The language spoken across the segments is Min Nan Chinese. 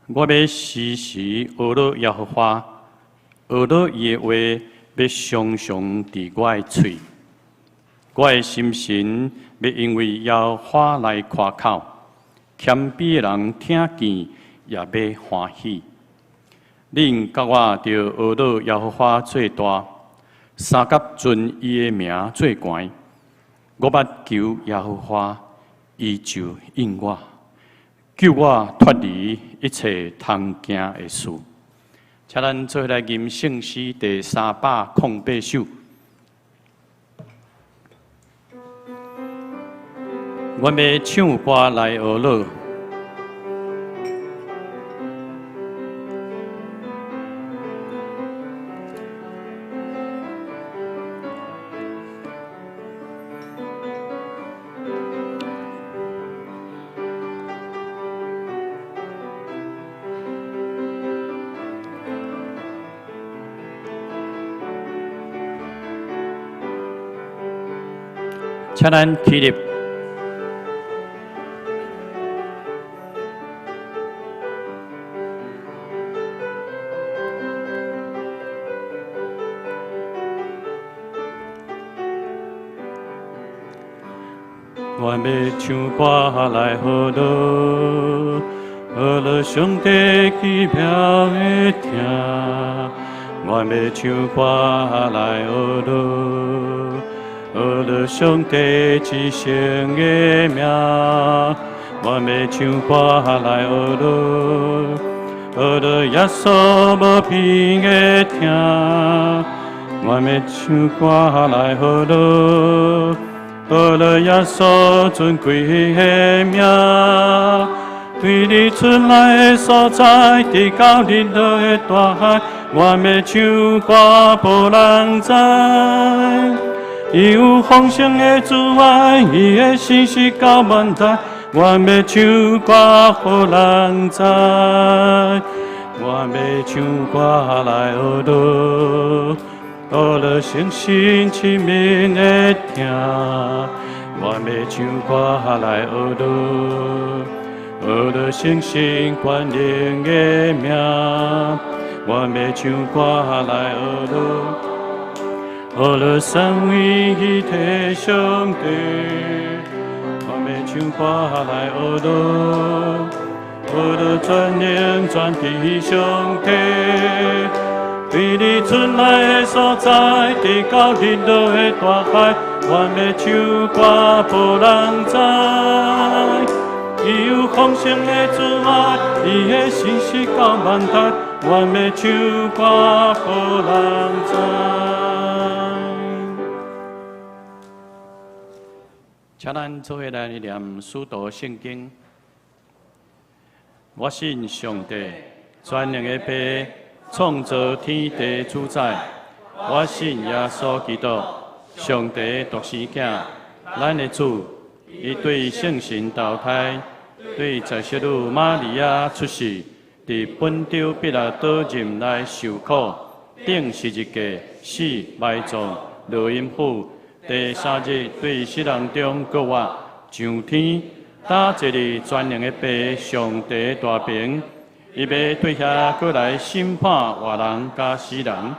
我欲時時呵咾耶和華，呵咾伊的話欲常常佇我的喙。我的心神欲因為耶和華來誇口，謙卑的人聽見也欲歡喜。恁佮我著呵咾耶和華做大，相佮尊伊的名做懸。我捌求耶和華，伊就應我，救我脫離一切通驚的事。請咱做伙來吟聖詩第308首。我欲唱歌來呵咾。請咱起立。我欲唱歌來呵咾，呵咾上帝奇妙的疼。我欲唱歌來呵咾，呵咾上帝至聖的名。我欲唱歌來呵咾，呵咾耶穌無邊的疼。我欲唱歌來呵咾，呵咾耶穌尊貴的名。對日出來的所在，直到日落的大海，我欲唱歌予人知。伊有豐盛的慈愛，伊的信實到萬代，我欲唱歌予人知。我欲唱歌來呵咾，呵咾聖神親民的疼。我欲唱歌來呵咾，呵咾聖神權能的名。我欲唱歌來呵咾，呵咾三位一體上帝。我欲唱歌來呵咾，呵咾全能全知上帝。對日出來的所在，直到日落的大海，我欲唱歌予人知。伊有豐盛的慈愛，伊的信實到萬代，我欲唱歌予人知。請咱做伙來念使徒聖經。我信上帝，全能的父，創造天地主宰。我信耶穌基督，上帝獨生囝，咱的主。伊對聖神投胎，對在聖女瑪利亞出世，佇本丟彼拉多任內受苦，釘十字架，死埋葬，落陰府，第三日對死人中復活，上天，搭坐佇全能的父上帝大爿。伊欲對遐閣來審判活人佮死人。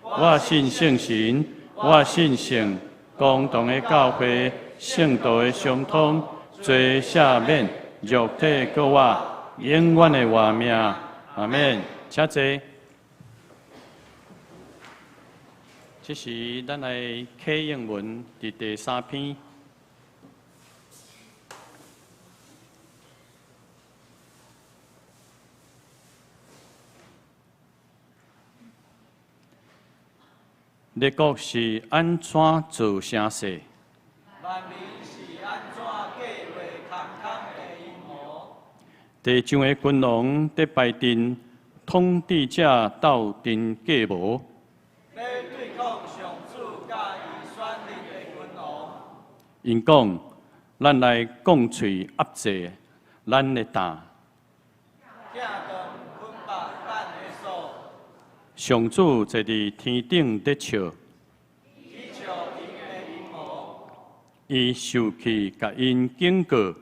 我信聖神，我信聖公同的教會，聖徒的相通，罪赦免，肉體復活，永遠的活命。阿們。請坐。這時，咱來啟應文佇第三篇。列國是按怎造聲勢？萬民是按怎計劃空空的陰謀？地上的君王佇排陣，統治者鬥陣計謀。欲對抗上主佮伊選立的君王。𪜶講：咱來摃喙壓制咱的擔。拆斷捆縛咱的索。上主坐佇天頂咧笑，起笑𪜶的陰謀。伊受氣共𪜶警告。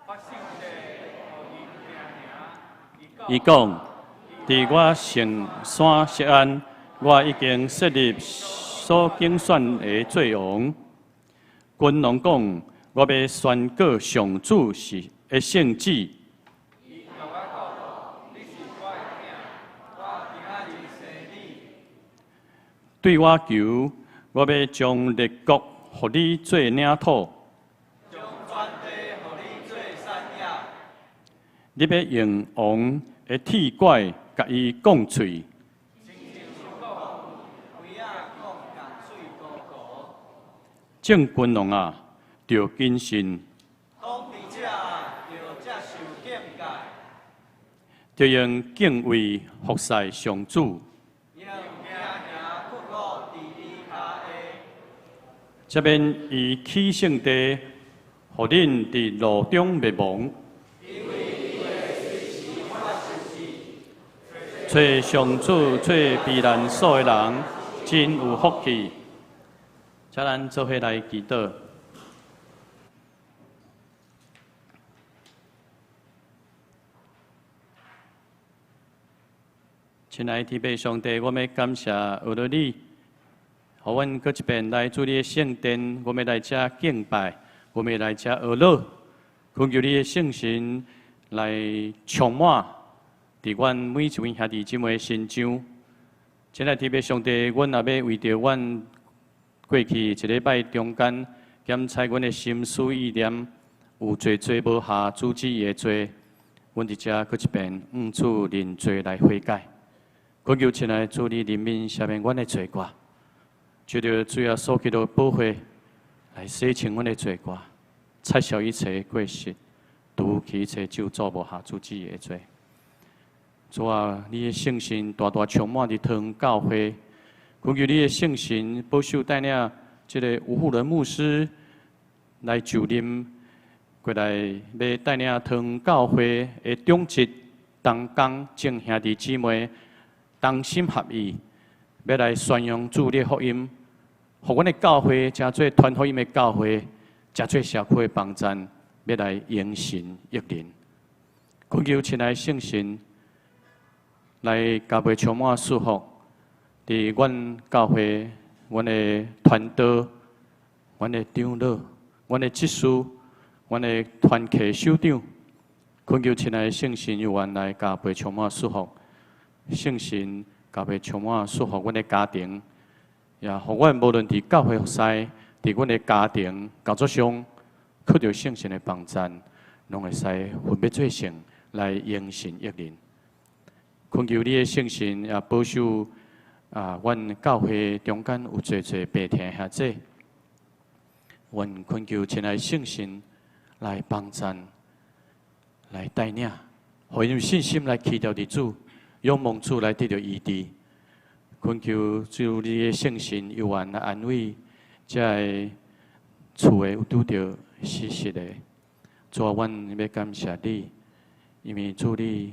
發聖誓予𪜶驚嚇，伊教伊講：佇我聖山錫安，我已經設立所揀選的做王。君王講：我欲宣告上主是的聖旨。伊共我講：你是我的囝，我今仔日生你。對我求，我欲將列國予你做領土。將全地予你做產業。你欲用王的鐵拐共伊摃喙。親像摃葦仔摃共喙糊糊。眾君王啊，著謹慎。統治者啊，著接受鑒戒。著用敬畏服侍上主。用驚惶屈伏佇伊跤下。才免伊起聖地，予恁佇路中滅亡。因為伊會隨時發生事。揣上主做避難所的人，真有福氣。請咱做伙來祈禱。親愛的天父上帝，我欲感謝阿羅你，予阮閣一遍來主你的聖殿，我欲來遮敬拜，我欲來遮學樂，懇求你的聖神來充滿佇阮每一位兄弟姊妹身上。親愛的天父上帝，阮也欲為著阮過去一禮拜中間檢查阮的心思意念，有濟濟無合主旨意的罪，阮佇遮閣一遍向主認罪來悔改。懇求親愛的主，你憐憫赦免阮的罪過，藉著主耶穌基督的寶血來洗清阮的罪過，擦銷一切過失，除去一切咒詛無合主旨意的罪。主啊，你的聖神大大充滿佇桃園教會，懇求你的聖神保守帶領這个吳富倫牧師來就任，過來欲帶領桃園教會的長執同工眾兄弟姊妹同心合意，欲來宣揚主的福音，予阮的教會成做傳福音的教會，成做社區的幫贊，欲來榮神益人。懇求親愛聖神來加倍充滿祝福，佇阮教會、阮的傳道、阮的長老、阮的執事、阮的團契首長，懇求親愛聖神有緣來加倍充滿祝福。聖神加倍充滿祝福阮的家庭，也予阮無論佇教會服侍，佇阮的家庭工作上，靠著聖神的幫贊，攏會使分別做聖來榮神益人。懇求你的聖神也保守啊，阮教會中間有濟濟病疼兄姊，阮懇求親愛聖神來幫贊，來帶領，予𪜶有信心來期待佇主。仰望主來得著醫治，懇求主你的聖神有緣來安慰這个厝的有拄著死實的。主啊，阮欲感謝你，因為主你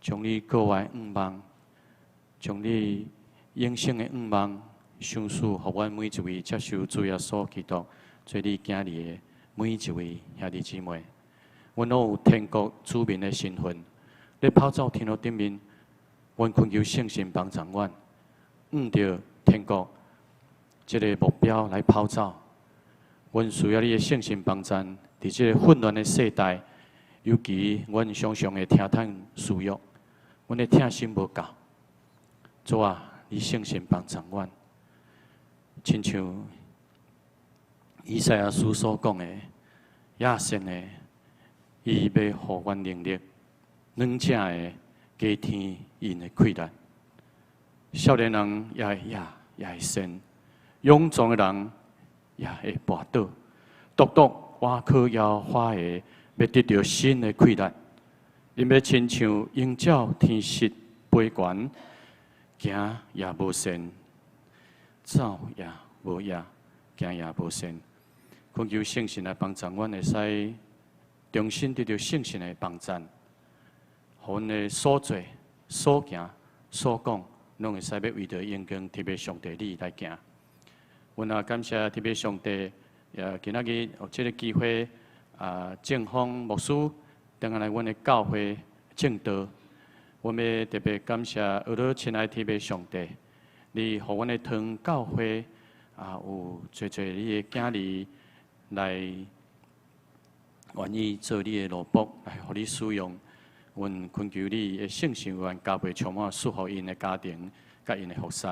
將你國外願望，將你永生的願望，賞賜予阮每一位接受主耶穌基督做你囝兒的每一位兄弟姊妹。阮攏有天國子民的身份，咧跑走天路頂面。阮懇求聖神幫助阮，向著天國這个目標來跑走。阮需要你的聖神幫助，佇這个混亂的世代，尤其阮常常會聽趁私欲，阮的疼心無夠。主啊，你聖神幫助阮，親像以賽亞書所講的，亞信的，伊欲予阮能力，軟正的加添𪜶的氣力。少年人也會野，也會鉎；勇壯的人也會跋倒。獨獨倚靠耶和華的，欲得著新的氣力。𪜶欲親像鷹鳥天實飛懸，行也無鉎，走也無野，行也無鉎。懇求聖神來幫助阮，會使重新得著聖神的幫贊，予阮的所做、所行、所講，攏會使欲為著榮光特別上帝你來行。阮也感謝特別上帝，也今仔日有這个機會啊，正方牧師轉來阮的教會證道，我們特別感謝阿樂親愛天父上帝，你予阮的堂教會啊，有濟濟你的囝兒來願意做你的奴僕，來予你使用。阮懇求你的聖神願加倍充滿，賜福𪜶的家庭，佮𪜶的服侍。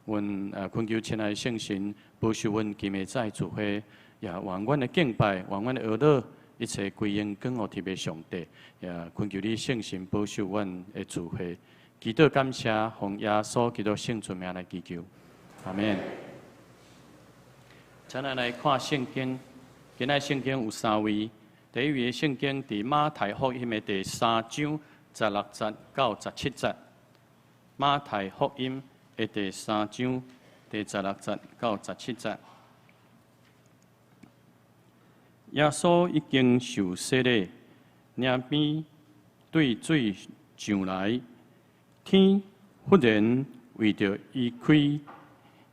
阮懇求親愛的聖神保守阮今暝早的聚會，也願阮的敬拜，願阮的哀禱，一切歸榮光予天父上帝。也懇求你聖神保守阮的聚會，祈禱感謝，奉耶穌基督聖尊名來祈求，阿們。請咱來看聖經，今仔聖經有三位。第一位的聖經佇馬太福音的第三章十六節到十七節。馬太福音的第三章第十六節到十七節。耶穌已經受洗禮，領鞭對水上來，天忽然為著伊開，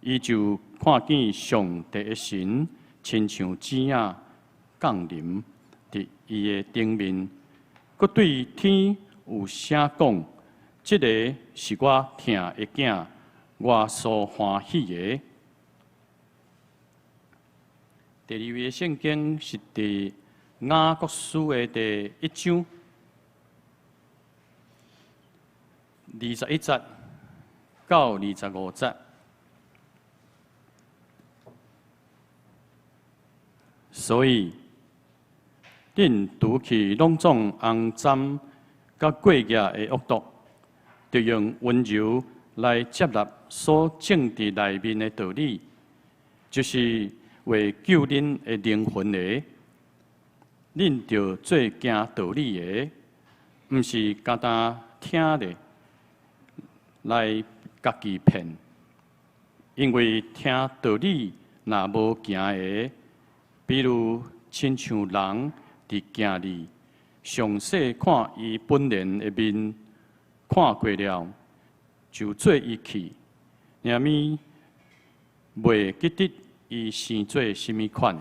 伊就看見上帝的神親像子仔降臨佇伊的頂面，閣對天有聲講：這个是我疼的囝，我所歡喜的。第二位的聖經是佇雅各書的第一章21節到25節。所以，恁除去攏總骯髒佮過額的惡毒，著用溫柔來接納所種佇內面的道理，就是為救恁的靈魂的。恁著做行道理的，毋是干焦聽的來家己騙。因為聽道理若無行的，比如親像人佇鏡裡詳細看伊本然的面，看過了就做伊去，爾物袂記得伊生做啥物款。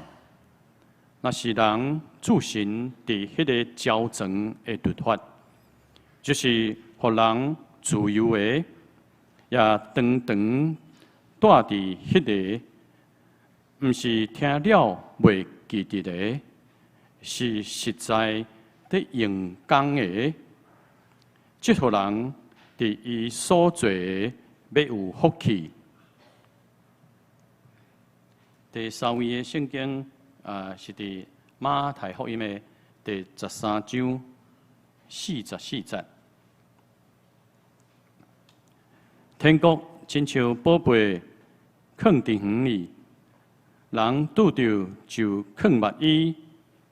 若是人注神佇彼个筊床的律法，就是予人自由的，也長長蹛佇彼个，毋是聽了袂記得的，是實在佇用工的。這號人佇伊所做的欲有福氣。第三位的聖經啊，是佇馬太福音的第十三章44節。天國親像寶貝囥佇園裡，人拄著就囥密伊，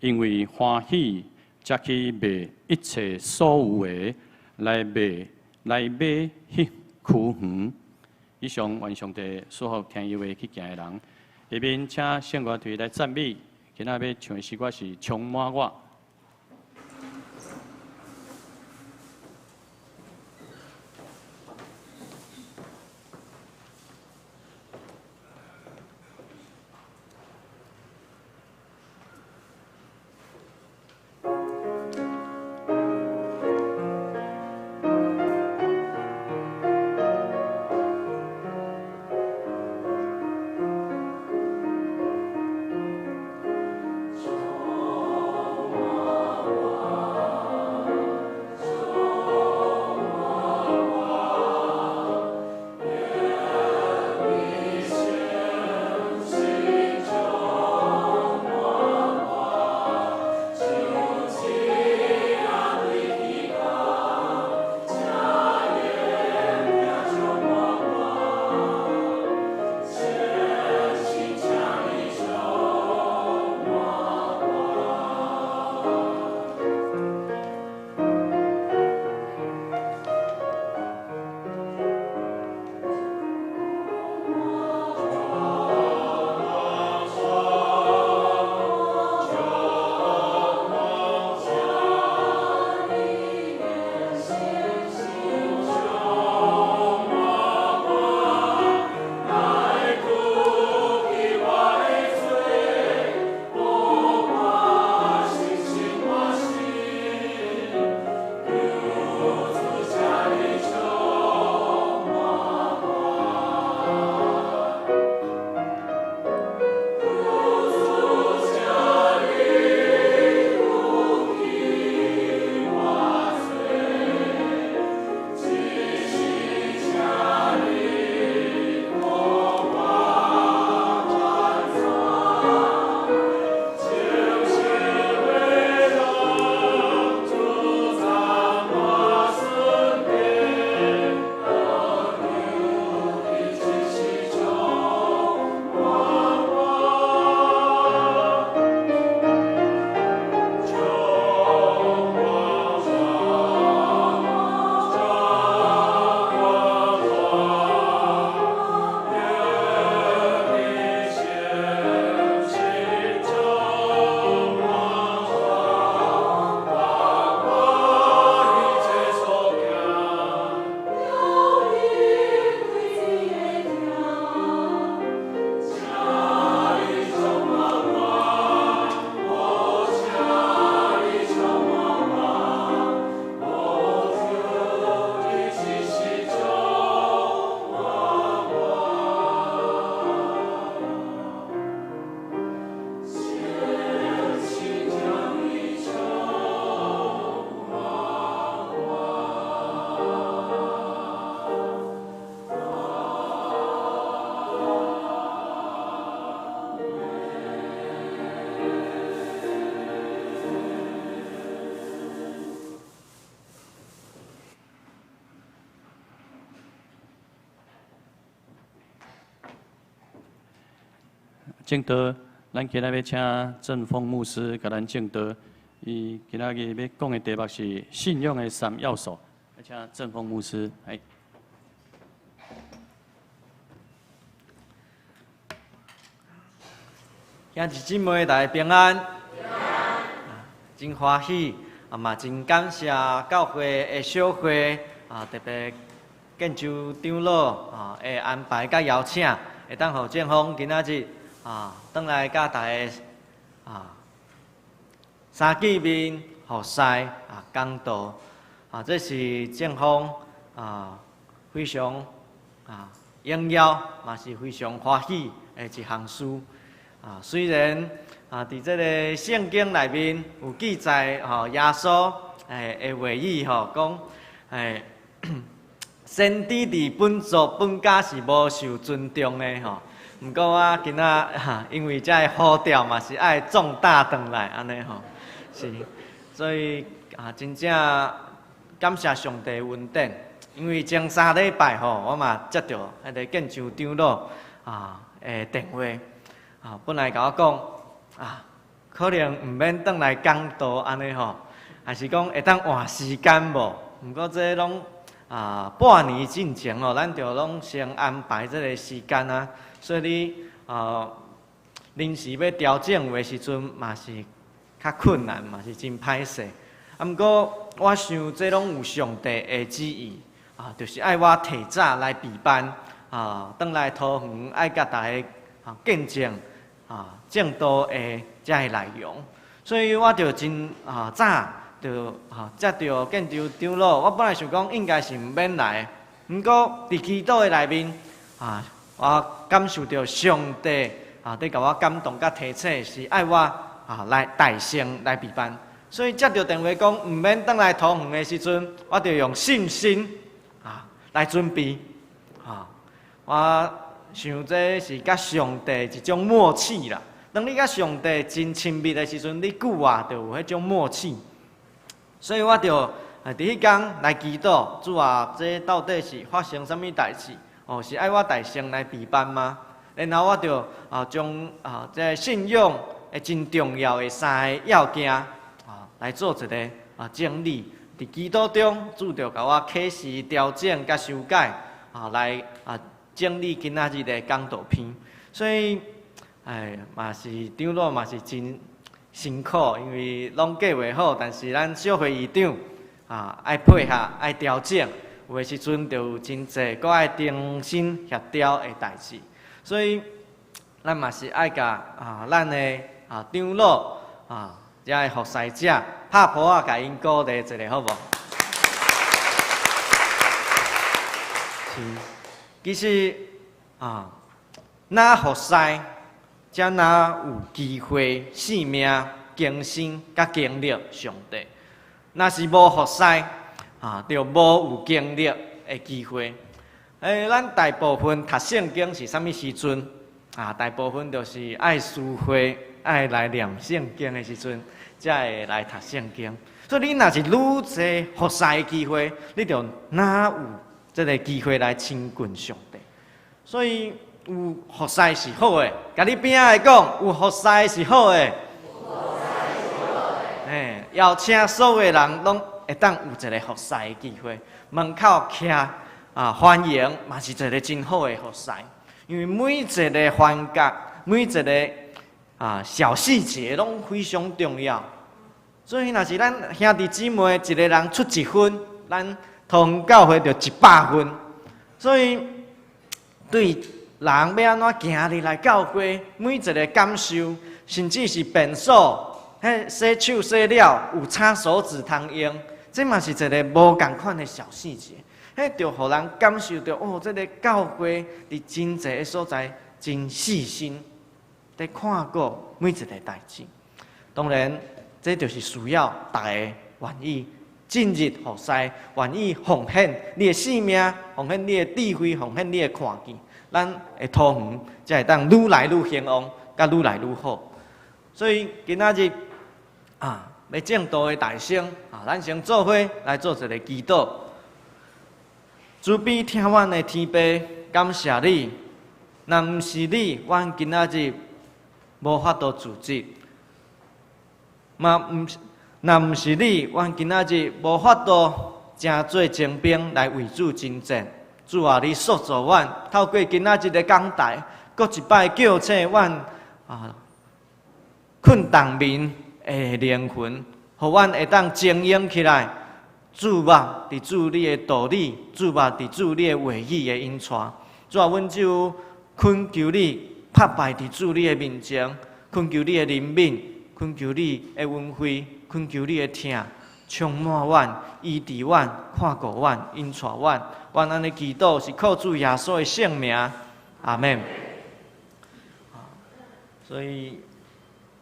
因為歡喜，才去賣一切所有的來買來買彼區園。以上願上帝賜福聽伊話去行的人。下面請聖樂隊來讚美，今仔欲唱的詩歌是《充滿我》。充證道，咱今仔欲請鄭峰牧師共咱證道。伊今仔日欲講的題目是信仰的三要素。請鄭峰牧師，來。兄弟姊妹，大家平安。真歡喜，啊嘛真感謝教會的小會啊，特別建州長老啊的安排佮邀請，會當予正峰今仔日啊，轉來佮大家啊三見面服侍啊講道啊，這是正峰啊非常啊榮耀，嘛是非常歡喜的一項事啊。雖然啊，佇這個聖經內面有記載吼，耶穌的話語吼，講先知佇本族本家是無受尊重的吼。毋過我今仔因為這个呼召嘛是愛壯膽轉來按呢吼，是，所以啊，真正感謝上帝恩典，因為前三禮拜吼，我嘛接著彼个建州長老啊的電話啊，本來共我講，啊，可能毋免轉來講道按呢吼，還是講會當換時間無？毋過這攏啊半年進前吼，咱就攏先安排這个時間啊，所以你啊臨時欲調整的時陣嘛是較困難，嘛是真歹勢。啊，毋過我想這攏有上帝的旨意啊，就是愛我提早來備班啊，轉來桃園愛共大家啊見證啊，證道的這个內容，所以我就真啊早就啊接著建州長老，我本來想講應該是毋免來，毋過佇祈禱的內面啊，我感受著上帝啊，佇共我感動佮提醒，是愛我啊來代先來備班，所以接著電話講毋免轉來桃園的時陣，我就用信心啊來準備啊，我想這是佮上帝一種默契啦。當你佮上帝真親密的時陣，你句話就有彼種默契。所以我就佇彼工來祈禱，主啊，這到底是發生啥物代誌？哦，是愛我代先來備班嗎？然後我就啊將啊這信仰的真重要的三个要件啊來做一個啊整理。佇祈禱中，主就共我啟示、調整佮修改啊來啊整理今仔日的講道篇。所以，哎，嘛是長老嘛是真辛苦，因為攏計劃好，但是咱小會議長啊愛配合、愛調整，有的時陣就有真濟閣愛重新協調的代誌，所以咱嘛是愛共啊咱的啊長老啊遮的服侍者拍噗仔，共𪜶鼓勵一下，好無？是，其實啊，若服侍，才若有機會生命更新佮經歷上帝。若是無服侍，啊，就無有經歷的機會。欸，咱大部分讀聖經是啥物時陣？啊，大部分就是愛聚會、愛來念聖經的時陣，才會來讀聖經。所以你若是愈濟服侍的機會，你就哪有這个機會來親近上帝。所以有服侍是好的，共你邊仔的講，有服侍是好的。嘿，邀請所有的人攏會當有一个服侍的機會，門口徛啊歡迎，嘛是一个真好的服侍。因為每一个環節，每一个啊小細節攏非常重要。所以，若是咱兄弟姊妹一个人出一分，咱桃園教會就100分。所以，對人欲按怎行入來教會，每一个感受，甚至是便所，彼洗手洗了有擦手紙通用，這嘛是一个無仝款的小細節，彼就予人感受著哦，這个教會佇真濟个所在真細心，佇看顧每一个代誌。當然，這就是需要大家願意進入服侍，願意奉獻你的性命，奉獻你的智慧，奉獻你的看見。咱的桃園才會當愈來愈興旺，佮愈來愈好。所以今仔日啊，欲證道的大聲啊，咱先做伙來做一个祈禱。慈悲疼阮的天父，感謝你。若毋是你，阮今仔日無法度組織。嘛毋是，若毋是你，阮今仔日無法度成做精兵來為主征戰。主啊，你塑造阮，透過今仔日的講台，閣一擺叫醒阮啊，睏冬眠的靈魂，予阮會當精醒起來，注目佇主你的道理，注目佇主你的話語的引帶。主啊，阮就懇求你，拍敗佇主你的面前，懇求你的憐憫，懇求你的恩惠，懇求你的疼，充滿阮，醫治阮，看顧阮，引帶阮。阮按呢祈禱是靠主耶穌的聖名，阿們。所以，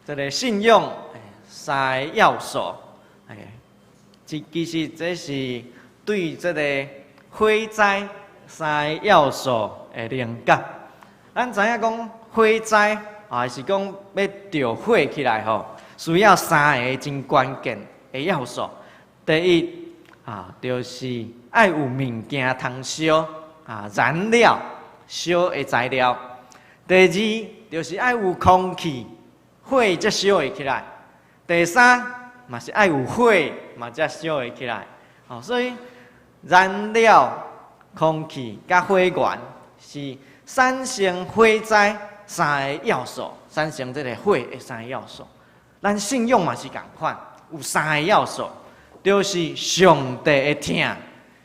這个信仰三个要素，哎，這其實這是對這个火災三个要素的靈感。咱知影講火災，還是講欲著火起來吼，需要三个真關鍵的要素。第一啊，就是愛有物件通燒啊，燃料燒的材料。第二，就是愛有空氣，火才燒會起來。第三，嘛是愛有火，嘛才燒會起來。哦，所以燃料、空氣佮火源是產生火災三個要素，產生這个火的三个要素。咱信仰嘛是仝款，有三个要素，就是上帝的疼、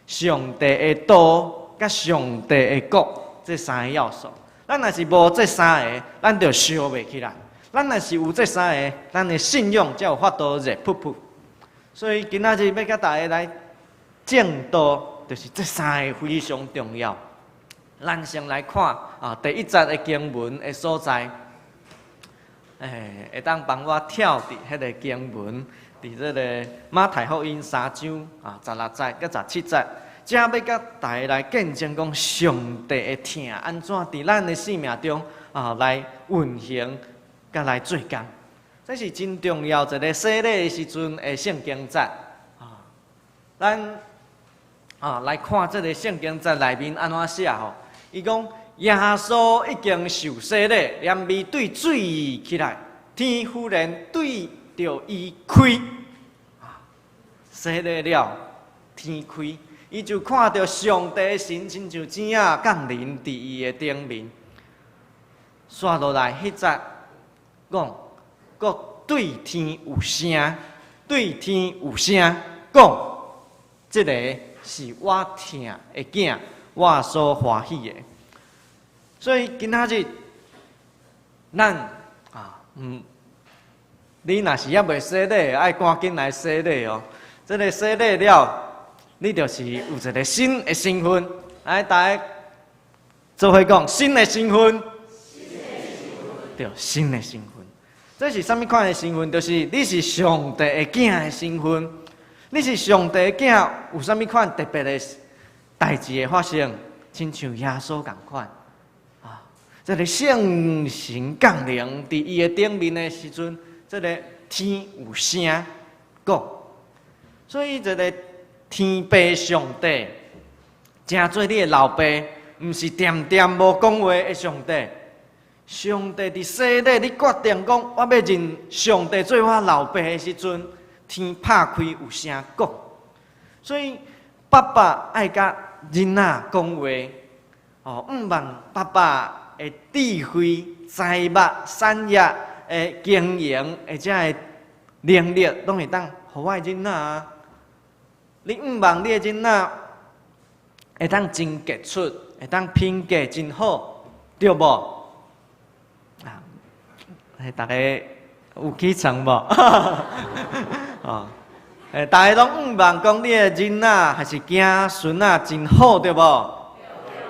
上帝的道、佮上帝的國，這三個要素。咱若是無這三个，咱就燒袂起來；咱若是有這三个，咱的信仰才有法度熱噗噗。所以今仔日欲佮大家來證道，就是這三个非常重要。咱先來看啊，第一節的經文的所在，欸，會當幫我跳佇彼个經文，佇這个馬太福音三章啊，16節佮17節，這欲佮大家來見證講上帝的疼按怎佇咱的生命中啊來運行，佮來做工，這是真重要一个洗禮的時陣的聖經節啊。咱啊來看這个聖經節內面按怎寫吼？伊講耶穌已經受洗禮，連未對水起來，天忽然對著伊開，啊，洗禮了，天開，伊就看著上帝的神親像鳥仔降臨佇伊的頂面。煞落來彼節講，閣對天有聲，對天有聲講，這个是我疼的囝，我所歡喜的。所以今仔日，咱啊，你若是猶未洗禮，愛趕緊來洗禮哦。這个洗禮了，你就是有一个新的身份。來，大家做伙講新的身份。對，新的身份。這是啥物款的身份？就是你是上帝的囝的身份。你是上帝的囝，有啥物款特別的代誌會發生？親像耶穌仝款啊！這个聖神降臨佇伊的頂面的時陣，這个天有聲講，所以這个天父上帝，成做你的老爸，毋是恬恬無講話的上帝。上帝佇洗禮，你決定講我欲認上帝做我老爸的時陣，天拍開有聲講，所以爸爸愛佮囡仔講話，哦，向望爸爸的智慧、財物、產業的經營，或者的能力，攏會當予我的囡仔啊。你向望你的囡仔會當真傑出，會當品格真好，對無？啊，大家有起床無？哦，欸，大家攏向望講你的囡仔還是囝孫仔真好，對無？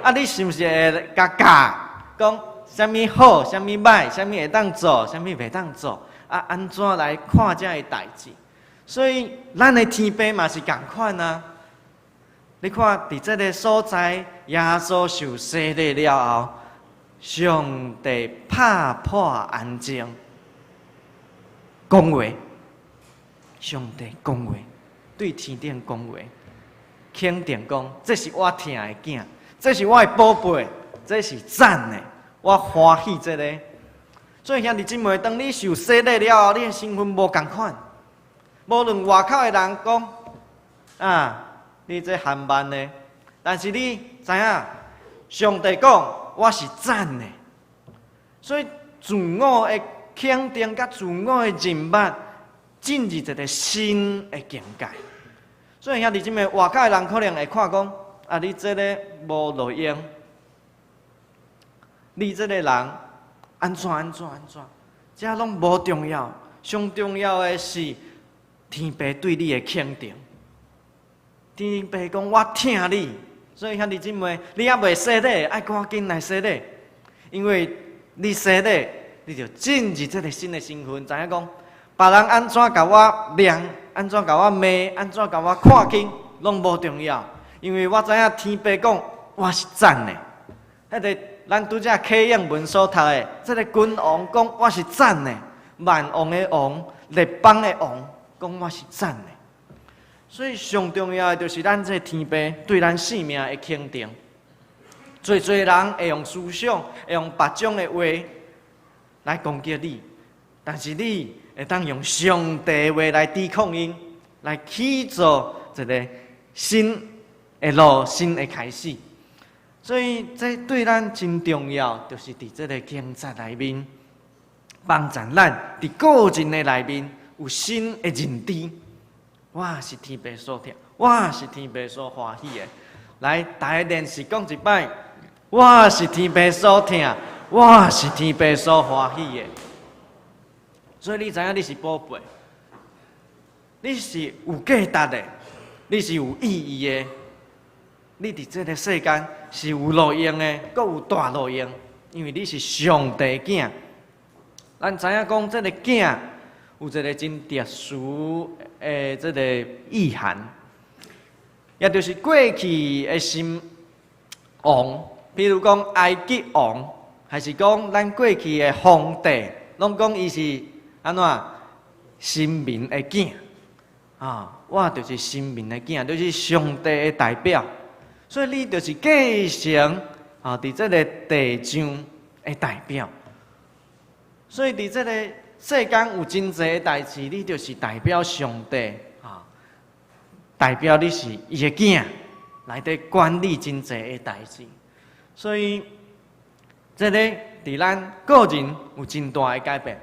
啊，你是毋是會共教講啥物好，啥物䆀，啥物會當做，啥物袂當做？啊，按怎來看這个代誌？所以，咱的天父嘛是仝款啊。你看，佇這个所在，耶穌受洗禮了後，上帝拍破安靜，講話。上帝講話，對天頂講話，肯定講，這是我疼的囝，這是我的寶貝，這是讚的，我歡喜這个。所以兄弟姊妹，當你受洗禮了後，你的身份無仝款。無論外口的人講啊，你這韓慢的，但是你知影，上帝講我是讚的。所以自我的肯定佮自我的認捌，進入一個新的境界。所以兄弟姊妹，外口的人可能會看講啊，你這个無路用，你這个人按怎按怎按怎，這攏無重要，上重要的是天父對你的肯定。天父講我疼你，所以兄弟姊妹，你猶未洗禮，愛趕緊來洗禮，因為你洗禮，你就進入這个新的身份，知影講，別人按怎共我量，按怎共我罵，按怎共我看輕，攏無重要，因為我知影天父講我是讚的。彼个咱拄才啟應文所讀的，這个君王講我是讚的，萬王的王，列邦的王，講我是讚的。所以上重要的就是咱這个天父對咱生命的肯定。濟濟人會用思想，會用別種的話來攻擊你，但是你會當用上帝的話來抵抗𪜶，來去做一个新的路、新的開始。所以這對咱真重要，就是佇這个警察內面幫助咱佇個人的內面有新的認知。我是天父所疼，我是天父所歡喜的。來，大家連續講一擺，我是天父所疼，我是天父所歡喜的。所以你知影你是寶貝，你是有價值的，你是有意義的。你佇這个世間是有路用的，閣有大路用，因為你是上帝囝。咱知影講，這个囝有一个真特殊的這个意涵，也就是過去的先王，比如講埃及王，還是講咱過去的皇帝，攏講伊是按怎神明的囝啊？我就是神明的囝，就是上帝的代表，所以你就是繼承啊，佇這个地上的代表。所以佇這个世間有真濟的代誌，你就是代表上帝啊，代表你是伊的囝，來佇管理真濟的代誌。所以，這个佇咱個人有真大的改變。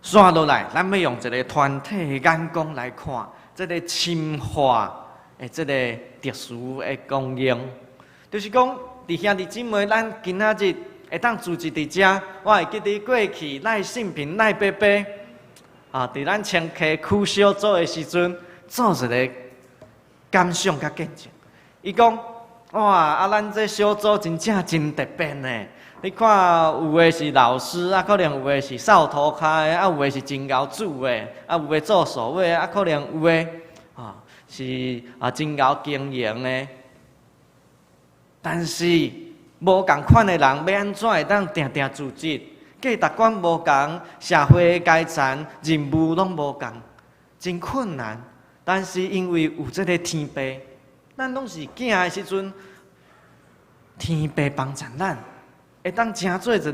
紲落來，咱欲用一个團體的眼光來看，這个深化的這个特殊的功用，就是講，佇兄弟姊妹，咱今仔日會當聚集佇遮，我會記得過去賴信平、賴伯伯啊，佇咱清溪區小組的時陣，做一个感想佮見證。伊講：哇，啊，咱這小組真正真特別呢！你看，有的是老師，啊，可能有的是掃塗跤的，啊，有的是真𠢕煮的，啊，有的做數位，啊，可能有的啊是啊真𠢕經營的。但是無仝款的人，欲按怎會當定定組織？價值觀無仝，社會階層任務攏無仝，真困難。但是因為有這个天父，咱攏是囝的時陣，天父幫助咱，會當成做一个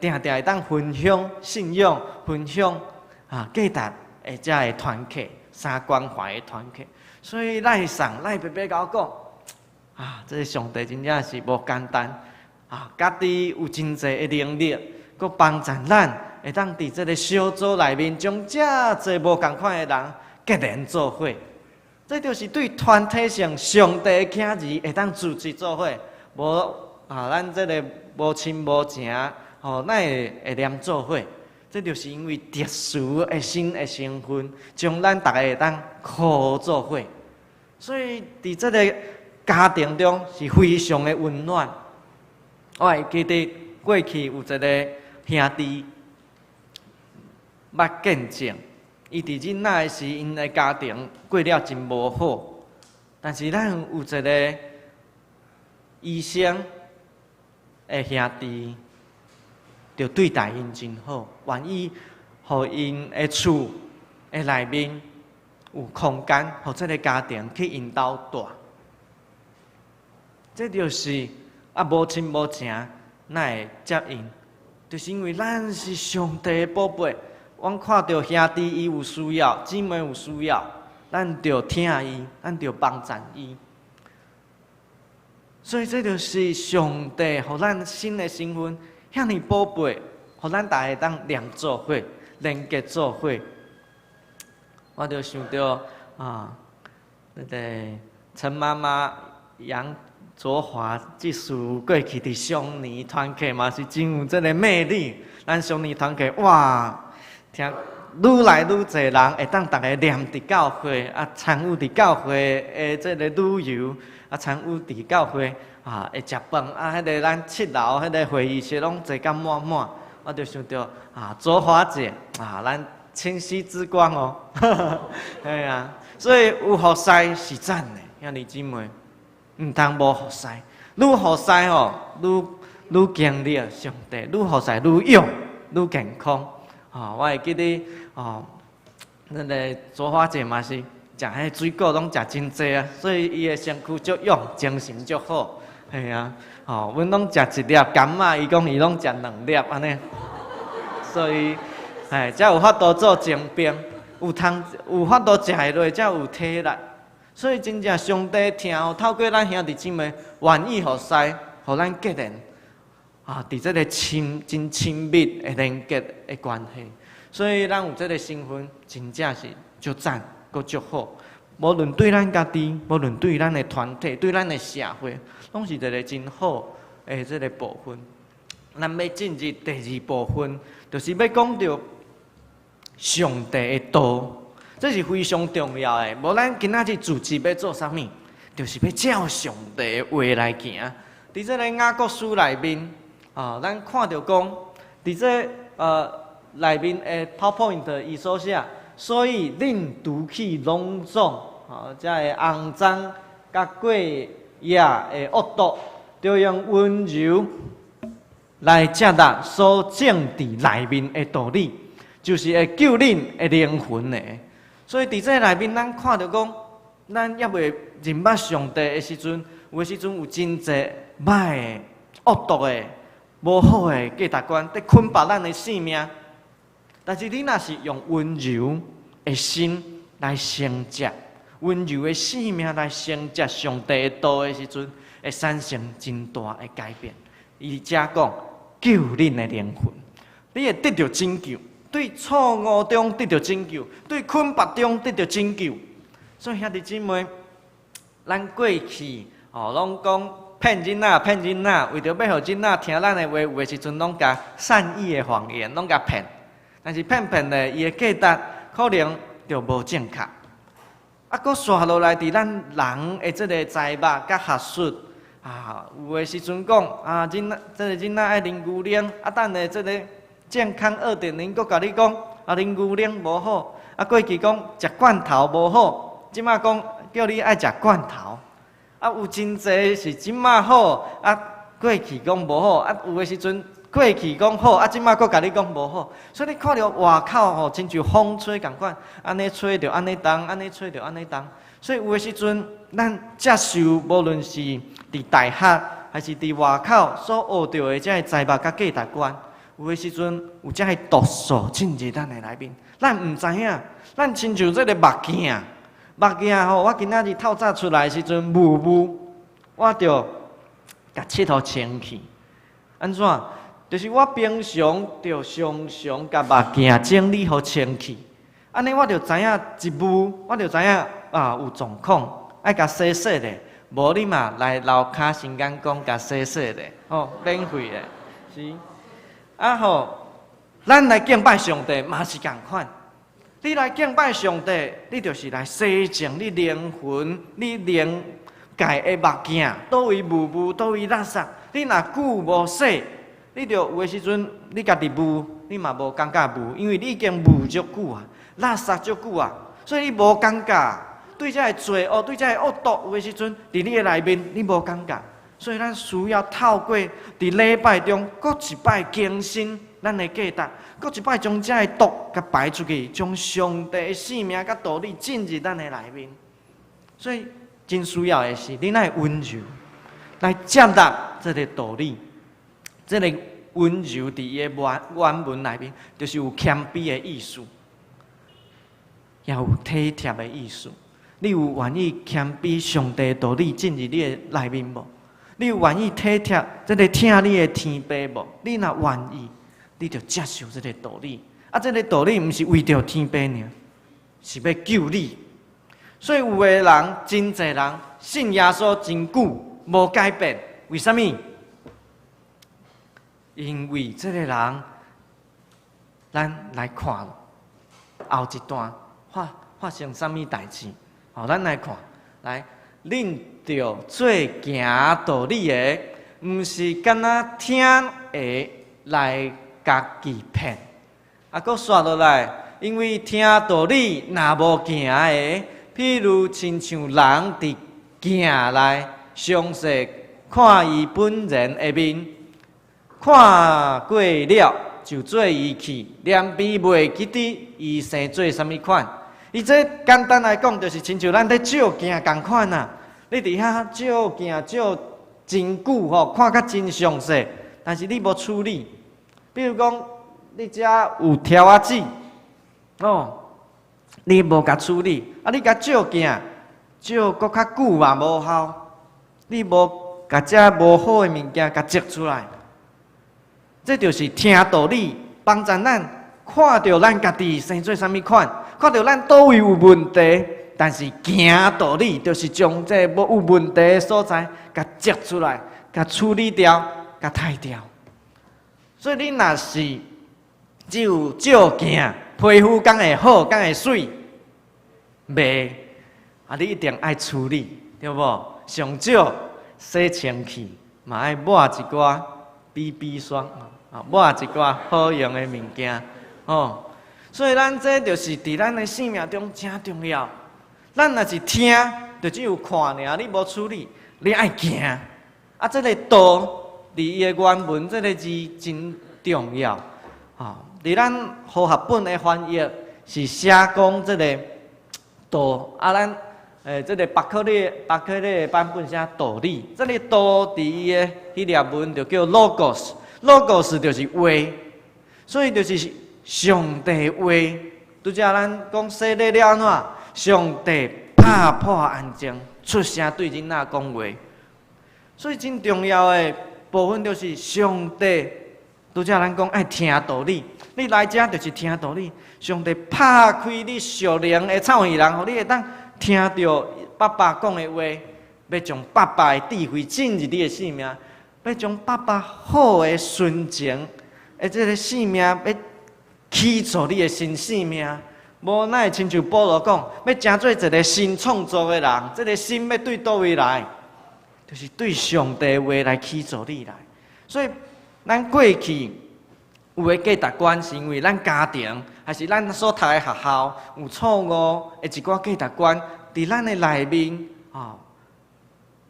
定定會當分享信仰、分享啊價值的這个團體，三關懷的團體。所以賴桑賴伯伯共我講。啊，這个上帝真正是無簡單啊！家己有真濟的能力，閣幫助咱會當佇這个小組內面，將遮濟無仝款的人結連做伙。這就是對團體上上帝的囝兒會當組織做伙。無啊，咱這个無親無情，吼，哪會連做伙？這就是因為特殊的新的身份，將咱逐个會當靠做伙。所以佇這个家庭中是非常的溫暖。我會記得過去有一个兄弟捌見證，伊佇囡仔的時，𪜶的家庭過了真無好。但是咱有一个醫生的兄弟，就對待𪜶真好，願意予𪜶的厝的內面有空間，予這个家庭去𪜶兜蹛。這就是啊，無親無情，哪會接𪜶？就是因為咱是上帝的寶貝。阮看著兄弟伊有需要，姊妹有需要，咱著疼伊，咱著幫贊伊。所以這就是上帝予咱新的身份，遐爾寶貝，予咱逐家當連做伙、連結做伙。我就想著啊，那個陳媽媽楊卓華這次過去佇雙年團契嘛是真有這个魅力。咱雙年團契哇，聽愈來愈濟人會當逐家黏佇教會啊，參與佇教會的這个旅遊啊，參與佇教會啊，會食飯啊，彼个咱七樓彼个會議室攏坐甲滿滿。我就想著啊，卓華姐啊，咱清溪之光哦，嘿啊，所以有服侍是讚的，兄弟姊妹，毋通無服侍，愈服侍吼，愈愈經歷上帝，愈服侍愈勇，愈健康。吼，我會記得哦，那个卓華姐嘛是食彼水果攏食真濟啊，所以伊的身軀足勇，精神足好。嘿啊，吼，阮攏食一粒柑仔，伊講伊攏食兩粒按呢，所以，哎，才有法度做精兵，有通有法度食會落，才有體力。所以真正上帝疼，透過咱兄弟姊妹願意服侍，予咱結連啊，佇這个親真親密的連結的關係。所以咱有這个身份，真正是足讚，閣足好。無論對咱家己，無論對咱的團體，對咱的社會，攏是一个真好的這个部分。咱欲進入第二部分，就是欲講著上帝的道，這是非常重要的。無咱今仔日組織欲做啥物，就是欲照上帝的話來行。佇這个雅各書內面，啊，咱看著講，佇這內面的 PowerPoint 伊所寫，所以恁除去攏總，啊，這个骯髒佮過夜的惡毒，著用溫柔來接納所種佇內面的道理，就是會救恁的靈魂的。所以佇這內面，咱看著講，咱猶未認捌上帝的時陣，有的時陣有真濟歹的、惡毒的、無好的價值觀，佇捆綁咱的性命。但是你若是用溫柔的心來承接，溫柔的生命來承接上帝的道的時陣，會產生真大的改變。伊遮講救恁的靈魂，你會得著拯救，對錯誤中得著拯救，對捆綁中得著拯救。所以兄弟姊妹，咱過去哦，攏講騙囡仔，騙囡仔，為著欲予囡仔聽咱的話，有的時陣攏共善意的謊言，攏共騙。但是騙騙咧，伊的價值可能就無正確。啊，閣紲落來，佇咱人的這个才目佮學術啊，有的時陣講啊，囡仔這个囡仔愛啉牛奶，啊，等下這个健康2.0閣共你講啊，啉牛奶無好，啊，過去講食罐頭無好，這馬講叫你愛食罐頭，啊，有真濟是這馬好，啊，過去講無好，啊，有的時陣過去講好，啊，這馬閣共你講無好，所以你看著外口吼，親像風吹仝款，按呢吹著按呢動，按呢吹著按呢動。所以有的時陣，咱接受無論是佇大學還是佇外口所學著的這个才目佮價值觀，有的時陣有這个毒素進入咱的內面，咱毋知影。咱親像這个目鏡，目鏡吼，我今仔日透早出來的時陣霧霧，我著共拭予清氣。按怎？就是我平常著常常共目鏡整理予清氣，按呢我著知影一霧，我著知影啊有狀況，愛共洗洗咧。無你嘛來樓跤新港講共洗洗咧，吼，免費的，是。啊吼，咱來敬拜上帝嘛是仝款。你來敬拜上帝，你就是來洗淨你靈魂、你靈界的目鏡，佗位霧霧，佗位垃圾。你若久無洗，你著有的時陣，你家己霧，你嘛無感覺霧，因為你已經霧足久啊，垃圾足久啊，所以你無感覺。對這个罪惡，對這个惡毒，有的時陣，佇你的內面，你無感覺。所以咱需要透過佇禮拜中，閣一擺更新咱的價值，閣一擺將這个毒共排出去，將上帝的生命佮道理進入咱的內面。所以真需要的是，你愛溫柔來接納這个道理，這个溫柔佇伊的原文內面，就是有謙卑的意思，也有體貼的意思。你有願意謙卑上帝的道理進入你的內面無？你有願意體貼這个疼你的天父無？你若願意，你就接受這个道理。啊，這个道理毋是為著天父爾，是欲救你。所以有的人，真濟人信耶穌真久無改變，為啥物？因為這个人，咱來看後一段發生啥物代誌？好，咱來看，來，恁著做行道理的，毋是干焦聽的來共己騙。啊，閣紲落來，因為聽道理若無行的，譬如親像人佇鏡內詳細看伊本人的面，看過了就做伊去，連彼袂記得伊生做啥物款。伊這簡單來講，就是親像咱咧照鏡仝款啊！你佇遐照鏡照真久吼，看甲真詳細，但是你無處理。比如講，你遮有柱仔子，哦，你無共處理，啊，你共照鏡照閣較久嘛無效，你無共遮無好的物件共摘出來，這就是聽道理，幫助咱看著咱家己生做啥物款，看著咱佗位有問題，但是行道理就是將這無有問題的所在，共摘出來，共處理掉，共刣掉。所以你若是只有照鏡，皮膚敢會好，敢會媠？袂，啊！你一定愛處理，對無？上少洗清氣，嘛愛抹一寡 BB 霜，啊，抹一寡好用的物件，哦。所以咱這就是佇咱的生命中誠重要。咱若是聽，就只有看爾，你無處理，你愛行。啊，這个道佇伊的原文，這个字真重要。啊，佇咱和合本的翻譯是寫講這个道，啊，咱這个巴克禮的版本寫道理。這个道佇伊的彼粒文就叫 logos，logos 就是話，所以就是上帝話。拄才咱講洗禮了按怎？上帝拍破安靜，出聲對囡仔講話。所以真重要的部分就是上帝。拄才咱講愛聽道理，你來遮就是聽道理。上帝拍開你屬靈的草耳人，予你會當聽著爸爸講的話，欲將爸爸的智慧進入你的生命，欲將爸爸好的純情的這个生命，欲起造你的新生命。無哪會親像保羅講，欲成做一个新創造的人，這个新欲對佗位來？就是對上帝話來起造你來。所以，咱過去有的價值觀，是因為咱家庭，還是咱所讀的學校有錯誤的一寡價值觀，佇咱的內面，吼。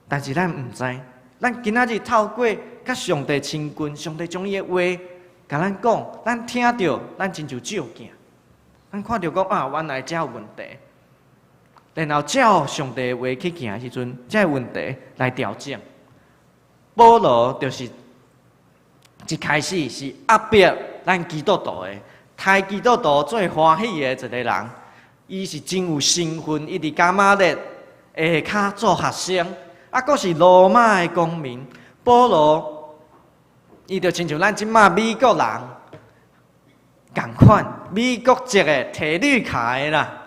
但是咱毋知，咱今仔日透過佮上帝親近，上帝將伊的話共咱講，咱聽著，咱親像照鏡，咱看著講啊，原來遮有問題，然後照上帝的話去行的時陣，這个問題來調整。保羅就是一開始是壓迫咱基督徒的，刣基督徒最歡喜的一個人，伊是真有身份，伊佇迦瑪列下跤做學生，啊，閣是羅馬的公民。保羅，伊就親像咱這馬美國人仝款，美國籍的提綠卡的啦。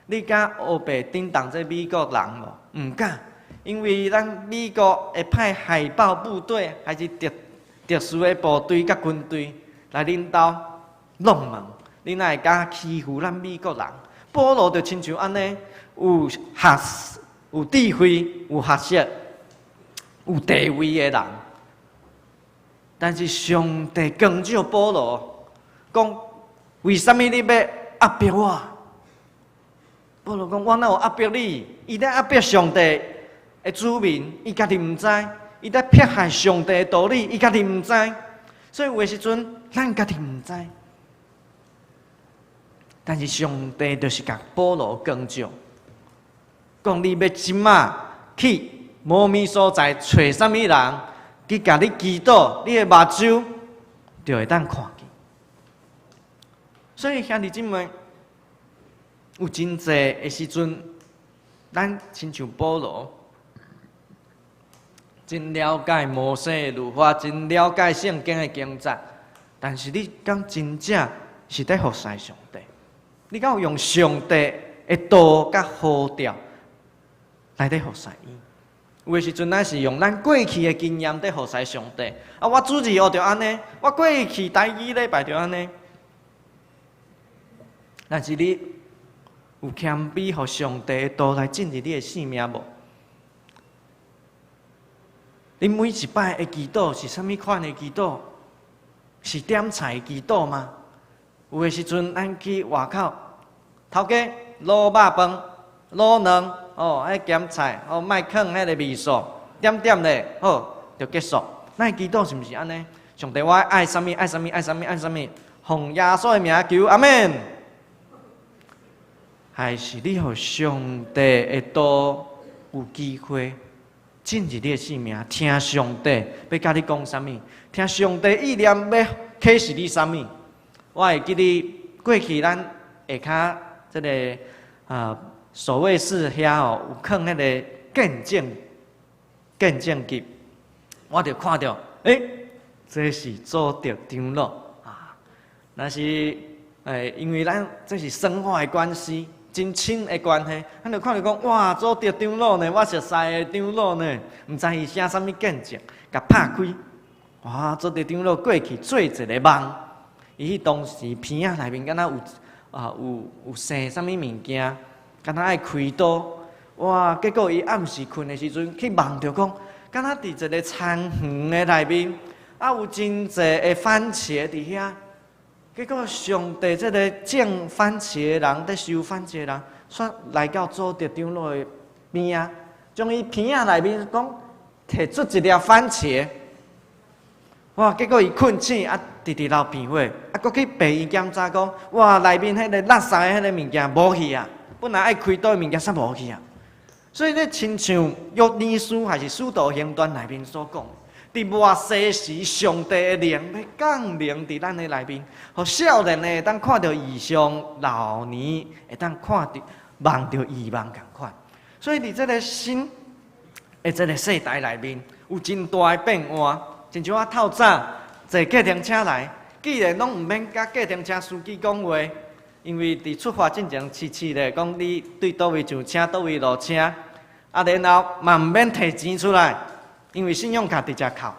你敢烏白叮當這美國人無？毋敢，因為咱美國會派海豹部隊，還是特殊的部隊佮軍隊來恁兜弄門，你哪會敢欺負咱美國人？保羅就親像按呢，有學、有智慧、有學識、有地位的人。但是上帝光照保羅，講為啥物你欲壓迫我？保羅講我哪有壓迫你？伊咧壓迫上帝的子民，伊家己毋知。伊咧迫害上帝的道理，伊家己毋知，所以有的時陣咱家己毋知。但是上帝就是共保羅光照，講你欲這馬去某物所在揣啥物人，去共你祈禱，你的目睭就會當看見。所以兄弟姊妹，有真濟的時陣，咱親像保羅，真了解摩西的律法，真了解聖經的經節，但是你敢真正是佇服侍上帝？你敢有用上帝的道佮呼召來佇服侍伊？有的時陣，咱是用咱過去的經驗佇服侍上帝。啊，我主日學就按呢，我過去台語禮拜就按呢。但是你有謙卑，予上帝的道來進入你的生命無？你每一擺的祈禱是啥物款的祈禱？是點菜祈禱嗎？有的時陣，咱去外口，頭家滷肉飯、滷卵，哦，彼鹹菜，哦，莫囥彼個味素，點點咧，好，就結束。咱的祈禱是毋是按呢？上帝，我愛啥物？愛啥物？愛啥物？愛啥物？奉耶穌的名求，阿們。還是你予上帝的道有機會進入你的生命，聽上帝欲佮你講啥物，聽上帝意念欲啟示你啥物。我會記得過去咱下跤這个守衛室遐吼有囥彼个見證集，我就看著，欸，這是祖德長老啊，若是因為咱這是生活的關係，真親的關係，咱就看著講，哇，祖德長老呢，我熟似的長老呢，毋知伊寫啥物見證，共拍開，哇，祖德長老過去做一個夢，伊彼當時鼻仔內面敢若有生啥物物件，敢若愛開刀，哇！結果伊暗時睏的時陣去夢著講，敢若佇一個田園的內面，啊有真濟的番茄佇遐。結果上帝這个種番茄的人，佇收番茄的人，煞來到祖德長老的邊仔，將伊鼻仔內面講提出一粒番茄。哇！結果伊睏醒啊，直直流鼻血，啊，閣去病院檢查講，哇，內面彼个垃圾的彼个物件無去啊，本來愛開刀的物件煞無去啊。所以咧，親像約珥書還是使徒行傳內面所講，佇末世時，上帝的靈欲降臨佇咱的內面，予少年的會當看著異象，老年會當看著夢著異夢仝款。所以佇這个新的這个世代內面，有真大的變化。親像我透早坐計程車來，既然攏毋免佮計程車司機講話，因為佇出發進前試試咧，講你對佗位上車，佗位落車，啊，然後嘛毋免提錢出來，因為信用卡直接扣，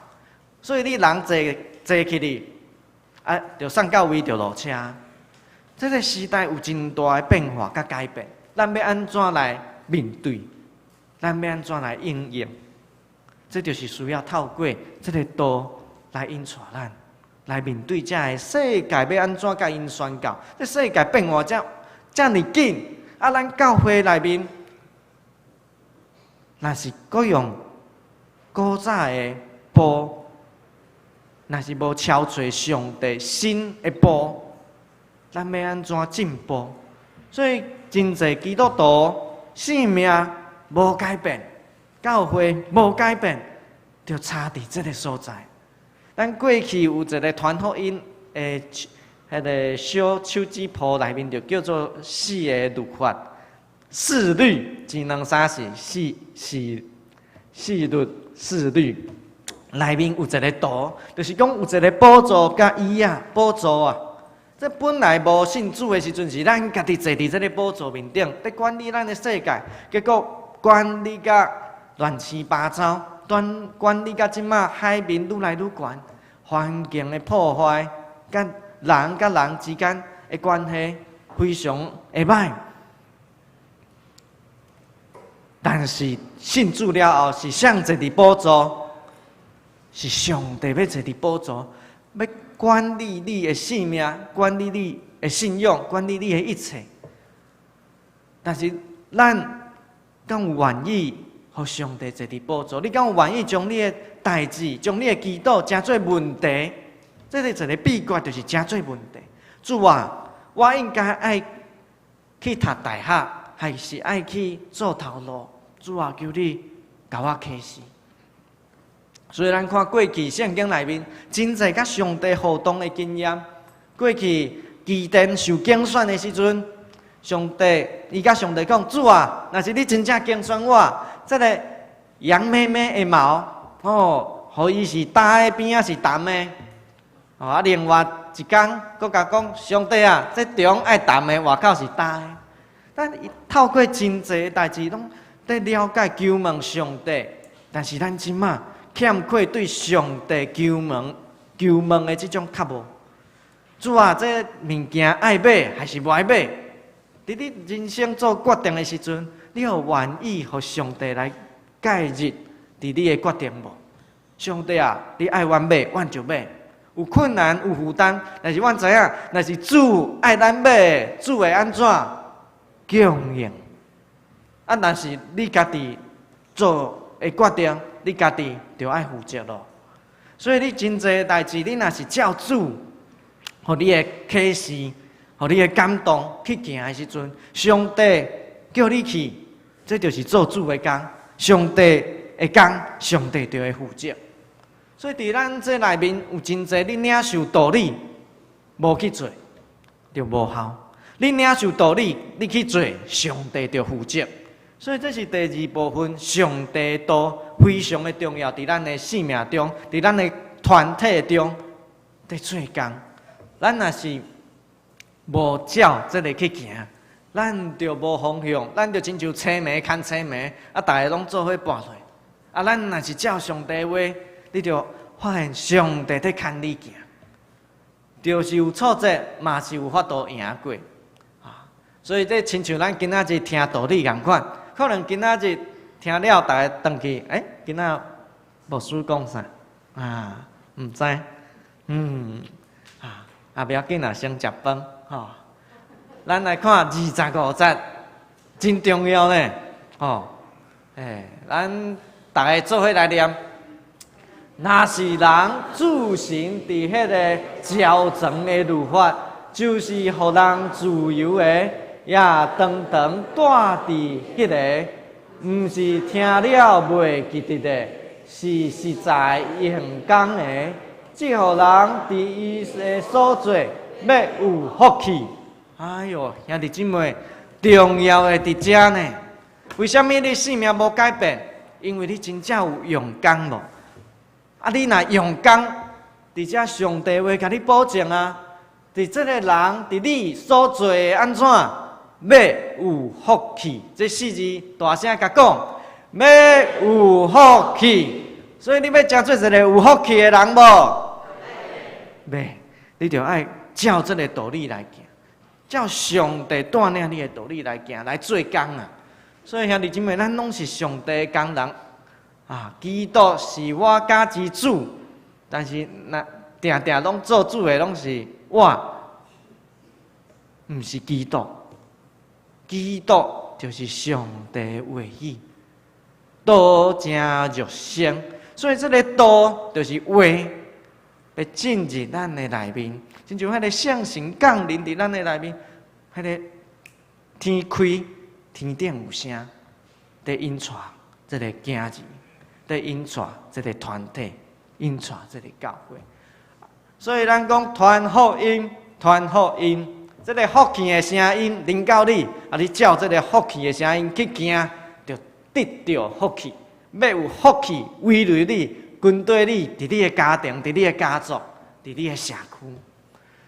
所以你人坐坐起去，啊，就送到位就落車。這个時代有真大的變化佮改變，咱欲按怎來面對？咱欲按怎來應用？這就是需要透過這个道來引帶咱，來面對這个世界欲按怎共𪜶宣告？這世界變化遮遮爾緊，啊，咱教會內面，若是閣用古早的步，若是無超揣上帝新的步，咱欲按怎進步？所以真濟基督徒性命無改變，教會無改變，就差佇這个所在。咱過去有一个傳福音的彼个小手指譜內面，就叫做四个律法，四律，一兩三四，四四四律四律。內面有一个圖，就是講有一个寶座佮椅仔，寶座啊。這本來無信主的時陣，是咱家己坐佇這个寶座面頂，佇管理咱的世界，結果管理甲亂七八糟，管理甲這馬海面愈來愈懸，環境的破壞，佮人佮人之間的關係非常的歹。但是信主了後，是誰坐佇寶座？是上帝欲坐佇寶座，欲管理你的性命，管理你的信仰，管理你的一切。但是咱敢有願意予上帝坐佇寶座？你敢有願意將你的代誌、將你的祈禱成做問題？這個一个秘訣就是成做問題。主啊，我應該愛去讀大學，還是愛去做頭路？主啊，求你共我啟示。所以咱看過去聖經內面，真濟佮上帝互動的經驗。過去基甸受揀選的時陣，上帝伊佮上帝講：主啊，若是你真正揀選我，這个羊咩咩的毛，哦，予伊是焦的邊仔是澹的。哦，啊，另外一工，閣共講，上帝啊，這蟲愛澹的，外口是焦的。咱透過真濟的代誌，攏佇了解求問上帝，但是咱這馬欠缺對上帝求問、求問的這種較無。主啊，這物件愛買還是無愛買？佇你人生做決定的時陣，你有願意予上帝來介入佇你的決定無？上帝啊，你愛阮買，阮就買。有困難有負擔，但是阮知影，若是主愛咱買，主會按怎供應？啊，若是你家己做的決定，你家己就愛負責咯。所以你真濟代誌，你若是照主，予你的啟示，予你的感動去行的時陣，上帝叫你去，這就是做主的工。上帝的工，上帝就會負責。所以佇咱這內面有真濟，你領受道理無去做，就無效；你領受道理，你去做，上帝就負責。所以這是第二部分，上帝道非常的重要，佇咱的生命中，佇咱的團體中，佇做工。咱若是無照這个去行，咱就無方向，咱就親像青暝牽青暝，啊，逐个攏做伙跋落。啊，咱若是照上帝話，你就發現上帝佇牽你行，就是有挫折，嘛是有法度贏過。啊，所以這親像咱今仔日聽道理仝款，可能今仔日聽了，逐家轉去，欸，今仔牧師講啥？啊，毋知，啊，啊，不要緊啦，先食飯，吼。咱來看二十五節，真重要呢，吼。欸，咱逐家做伙來念。若是人遵行佇彼个教傳的律法，就是予人自由的，也當當帶佇彼个，毋是聽了袂記得的，是實在用工的。這予人佇伊的所做，欲有福氣。哎喲，兄弟姊妹，重要的佇遮呢。為啥物你生命無改變？因為你真正有用工無？啊！你若用工，佇遮上帝話共你保證啊！佇這个人佇你所做的按怎，欲有福氣。這四字大聲共講，欲有福氣。所以你欲成做一个有福氣的人無？欲，你就愛照這个道理來行，照上帝帶領你的道理來行，來做工啊！所以兄弟姊妹，咱攏是上帝的工人。啊！基督是我家之主，但是若定定攏做主的攏是我，毋是基督。基督就是上帝話語，道成肉身，所以這个道就是話，欲進入咱的內面，親像彼个聖神降臨佇咱的內面，彼个天開，天頂有聲，佇引帶這个囝兒。佇引帶這个團體，引帶這个教會，所以咱講傳福音，傳福音，這个福氣的聲音臨到你，啊，你照這个福氣的聲音去行，就得著福氣。欲有福氣圍繞你，跟綴你，佇你的家庭，佇你的家族，佇你的社區。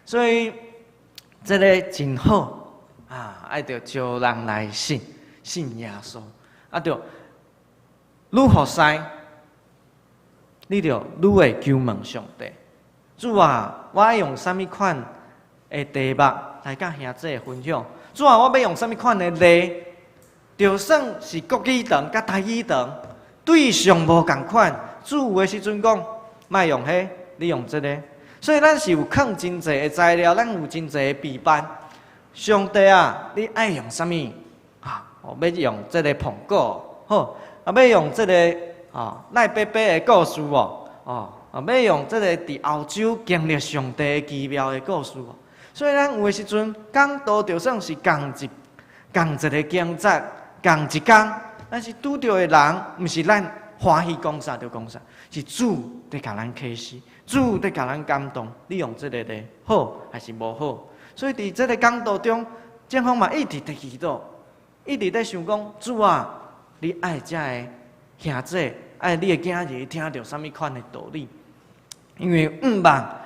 所以這个真好啊，愛著招人來信，信耶穌，啊，著愈服侍，你就愈會求問上帝。主啊，我愛用啥物款的題目來佮兄弟分享？主啊，我欲用啥物款的例？就算是國語堂佮台語堂，對象無仝款，主有的時陣講，莫用彼，你用這个。所以咱是有囥真濟的材料，咱有真濟的備辦。上帝啊，你愛用啥物？啊，欲用這个蘋果，好。啊，欲用這个啊賴伯伯的故事哦，哦，啊，欲用這个佇歐洲經歷上帝奇妙的故事哦。所以咱有的時陣講道就算是仝一个經節，仝一工，但是拄著的人，毋是咱歡喜講啥就講啥，是主佇共咱啟示，主佇共咱感動。你用這个咧好還是無好？所以佇這个講道中，正風嘛一直佇祈禱，一直佇想講，主啊，你愛遮个兄姊，愛你的囝兒聽著啥物款的道理？因為向望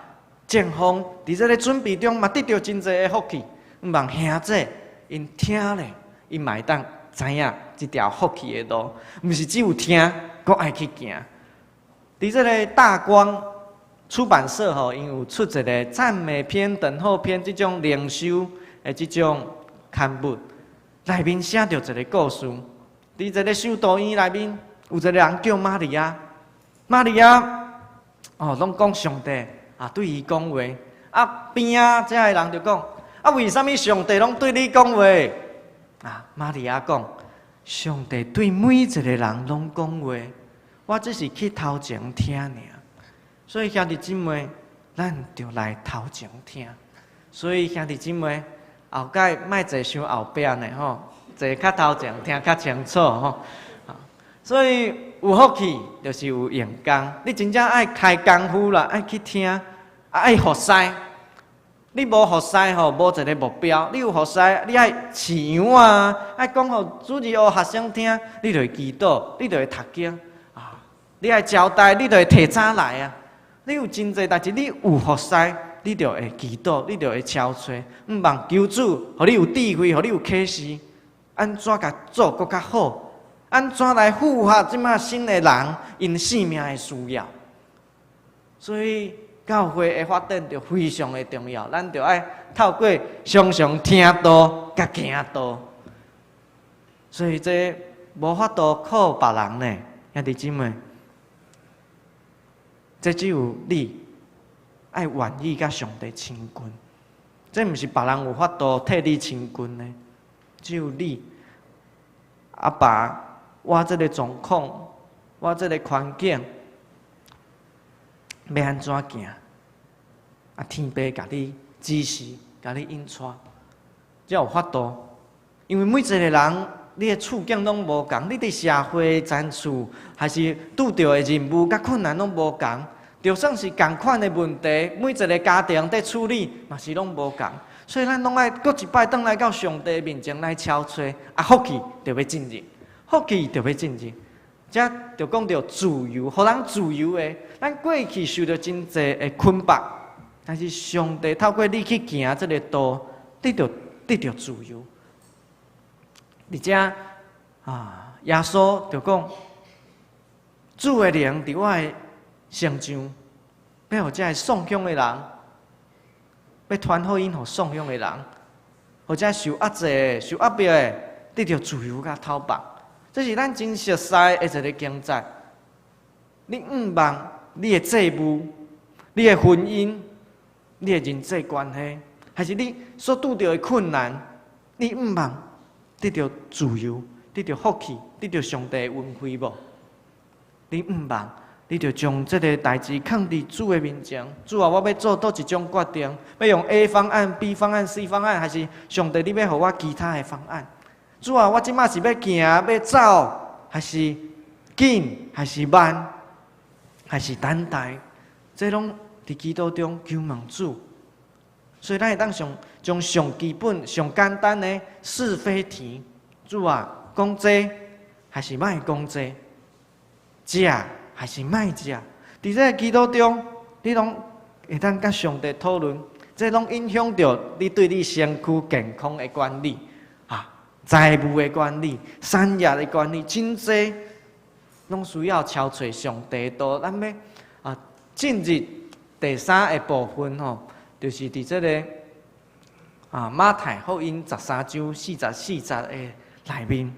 正風佇這个準備中嘛得著真濟的福氣，向望兄姊𪜶聽咧，𪜶嘛會當知影這條福氣的路，毋是只有聽，閣愛去行。佇這个大光出版社吼，𪜶有出一个讚美篇、等候篇這種靈修的這種刊物，內面寫著一个故事。佇一个修道院內面，有一个人叫瑪利亞，瑪利亞哦，攏講上帝啊對伊講話，啊邊仔遮个人就講，啊為啥物上帝攏對你講話？啊，瑪利亞講，上帝對每一个人攏講話，我只是去頭前聽爾。所以兄弟姊妹，咱就來頭前聽。所以兄弟姊妹，後蓋莫坐傷後壁呢吼，坐較頭前聽較清楚吼。所以有福氣就是有用功，你真正愛開功夫啦，愛去聽，啊愛服侍。你無服侍吼，無一個目標。你有服侍，你愛飼羊啊，愛講予主日學學生聽，你就會祈禱，你就會讀經啊。你愛交代，你就會提早來啊。你有真濟代誌，你有服侍，你就會祈禱，你就會敲揣。向望求主，予你有智慧，予你有啟示，按怎共做閣較好？按怎來符合這馬新的人𪜶性命的需要？所以教會的發展就非常的重要，咱就愛透過常常聽道佮行道。所以這無法度靠別人呢，兄弟姊妹，這只有你愛願意佮上帝親近，這毋是別人有法度替你親近的，只有你。阿爸，我這个狀況，我這个環境，欲按怎行？啊，天父共你指示，共你引帶，才有法度。因為每一個人，你的處境攏無仝，你佇社會層次，還是拄著的任務佮困難攏無仝。就算是仝款的問題，每一個家庭佇處理嘛是攏無仝。所以咱攏愛閣一擺轉來到上帝面前來敲揣，啊，福氣就欲進入，福氣就欲進入。這就講著自由，予人自由的。咱過去受著真濟的捆綁，但是上帝透過你去行這个道，得著自由。而且啊，耶穌就講，主的靈佇我的身上，欲予這个喪鄉的人，欲傳福音予喪鄉的人，予這受壓制的、受壓迫的，得著自由佮透放。這是咱真熟悉的一个經節。你向望你的債務、你的婚姻、你的人際關係，還是你所拄著的困難，你向望得著自由、得著福氣、得著上帝的恩惠無？你向望，你就將這个代誌囥佇主的面前。主啊，我欲做佗一種決定，欲用 A 方案、B 方案、C 方案，還是上帝你欲予我其他的方案？主啊，我這馬是欲行、欲走，還是緊，還是慢，還是等待？這攏佇祈禱中求問主。所以咱會當上將上基本、上簡單的是非題，主啊，講這還是莫講這？食還是莫食？佇這个祈禱中，你攏會當佮上帝討論，這攏影響著你對你身軀健康的管理，啊，財務的管理、產業的管理，真濟攏需要敲揣上帝道。咱欲啊進入第三个部分吼，就是佇這个啊馬太福音13章44節的內面，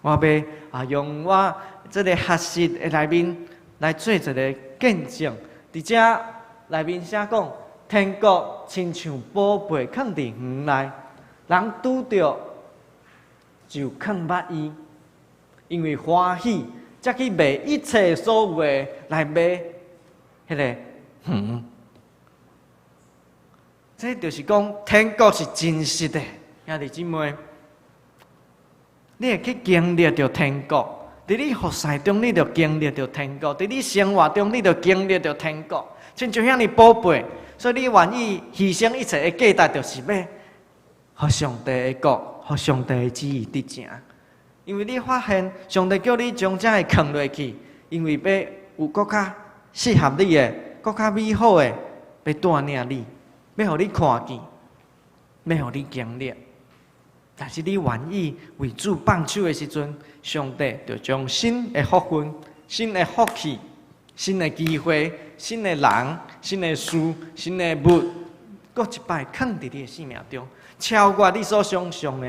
我欲啊用我這个學習的內面來做一個見證。佇遮內面寫講，天國親像寶貝囥佇園內，人拄著就囥捌伊，因為歡喜，才去賣一切所有的來買彼个園。這就是講天國是真實的，兄弟姊妹，你會去經歷著天國，佇你服侍中，你就經歷著天國；佇你生活中，你就經歷著天國。親像遐爾寶貝，所以你願意犧牲一切的價值，就是欲予上帝的國，予上帝的旨意得成。因為你發現上帝叫你將這个囥落去，因為欲有閣較適合你的、閣較美好的，欲帶領你，欲予你看見，欲予你經歷。但是你願意為主放手的時陣，上帝就將新的福分、新的福氣、新的機會、新的人、新的事、新的物，閣一擺囥佇你的生命中，超過你所想象的。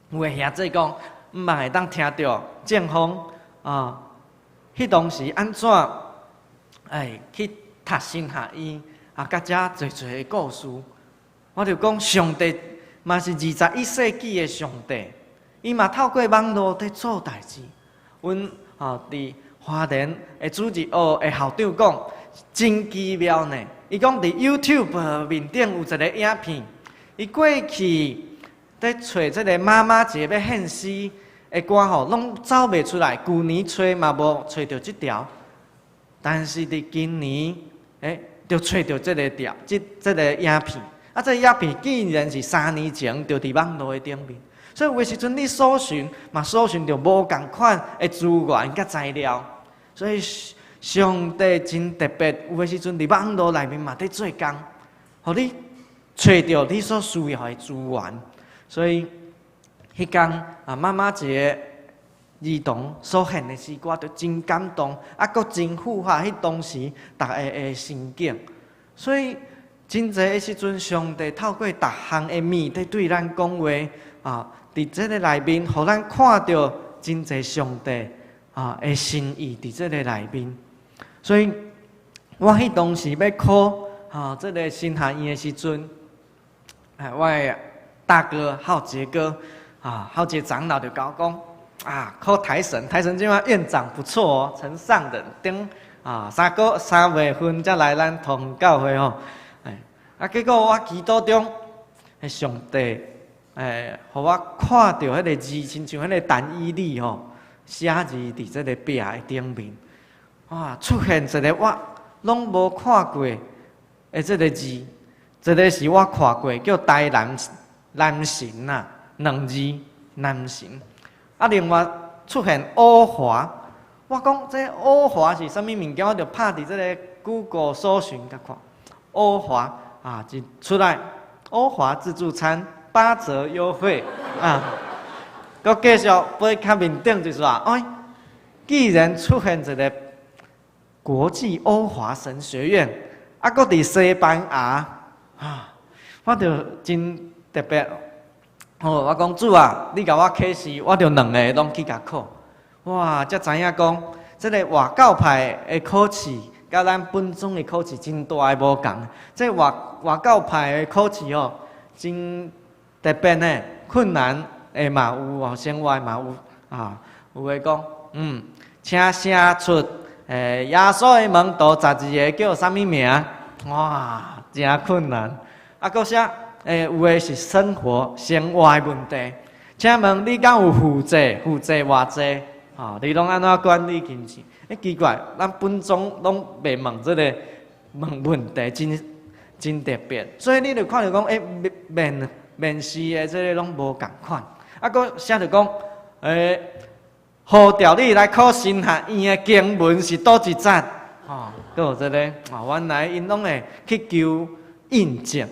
有的兄弟講，毋茫會當聽著正風啊，彼當時按怎去讀神學院啊，佮遮濟濟的故事，我就講上帝嘛是21世紀的上帝，伊嘛透過網路佇做代誌。阮啊，佇花蓮的主日學的校長講，真奇妙呢。伊講佇 YouTube 面頂有一个影片，伊過去佇揣這个媽媽一个欲獻詩的歌吼，攏走袂出來。舊年揣嘛無揣著這條，但是佇今年，就揣著這个條，這個影片。啊，這个影片竟然是3年前就佇網路的頂面，所以有的時陣你搜尋嘛，搜尋著無仝款的資源佮材料，所以上帝真特別，有的時陣佇網路內面嘛佇做工，予你揣著你所需要的資源。所以，彼工啊，媽媽一个兒童所獻的詩歌，就真感動，啊，閣真符合彼當時逐个的心境。所以，真濟的時陣，上帝透過逐項的物佇對咱講話啊，佇這个內面，予咱看著真濟上帝啊的心意佇這个內面。所以，我彼當時欲考啊這个神學院的時陣，哎，我的大哥浩傑哥啊，浩傑長老就共我講啊，考台神，台神這馬院長不錯哦，陳尚仁頂啊，3個3月份才來咱桃園教會吼。哎，啊，結果我祈禱中，上帝予我看著彼个字，親像彼个但以理吼，寫字佇這个壁的頂面，哇，出現一个我攏無看過的這个字，這个是我看過，叫台南南神啊，兩字南神。啊，另外出現歐華，我講這歐華是啥物物件，我就拍佇這个 Google 搜尋共看，歐華啊，就出來，歐華自助餐8折優惠啊！閣繼續飛較面頂就是話，哎，竟然出現一个國際歐華神學院，啊，閣佇西班牙啊，我就真特別。哦，我講主啊，你共我啟示，我就兩个攏去共考。哇，才知影講，這个外教派的考試，佮咱本宗的考試真大的無仝。這外教派的考試哦，真特別呢，困難的嘛有哦，生活嘛有啊。有的講，請寫出耶穌的門徒12個叫啥物名？哇，真困難。啊，閣寫有的是生活的問題。請問你敢有負債？負債偌濟？吼，你攏按怎管理金錢？奇怪，咱本宗攏袂問這个問問題，真真特別。所以你就看著講，面試的這个攏無仝款。啊，閣寫著講，呼召你來考神學院的經文是佗一節？吼，閣有這个，哦，原來𪜶攏會去求印證，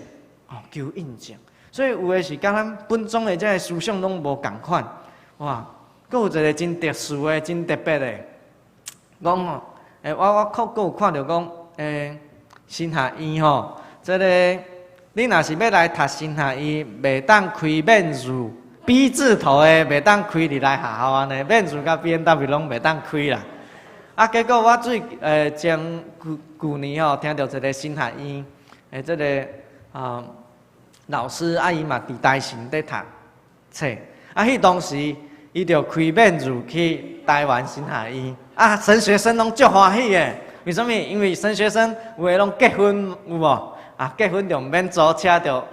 哦，求印證。所以有的是佮咱本宗的這个思想攏無仝款，哇！閣有一个真特殊的、真特別的，講吼，我閣有看著講，神學院吼，這个你若是欲來讀神學院，袂當開面子，B 字頭的袂當開入來學校按呢，面子佮 BMW 攏袂當開啦。啊，結果我最前舊舊年吼，聽著一个神學院的這个啊老師，啊伊嘛佇台神佇讀冊，啊，彼當時伊就開面子去台灣神學院，啊，神學生攏足歡喜的，為啥物？因為神學生有的攏結婚有無？啊，結婚就毋免租車，就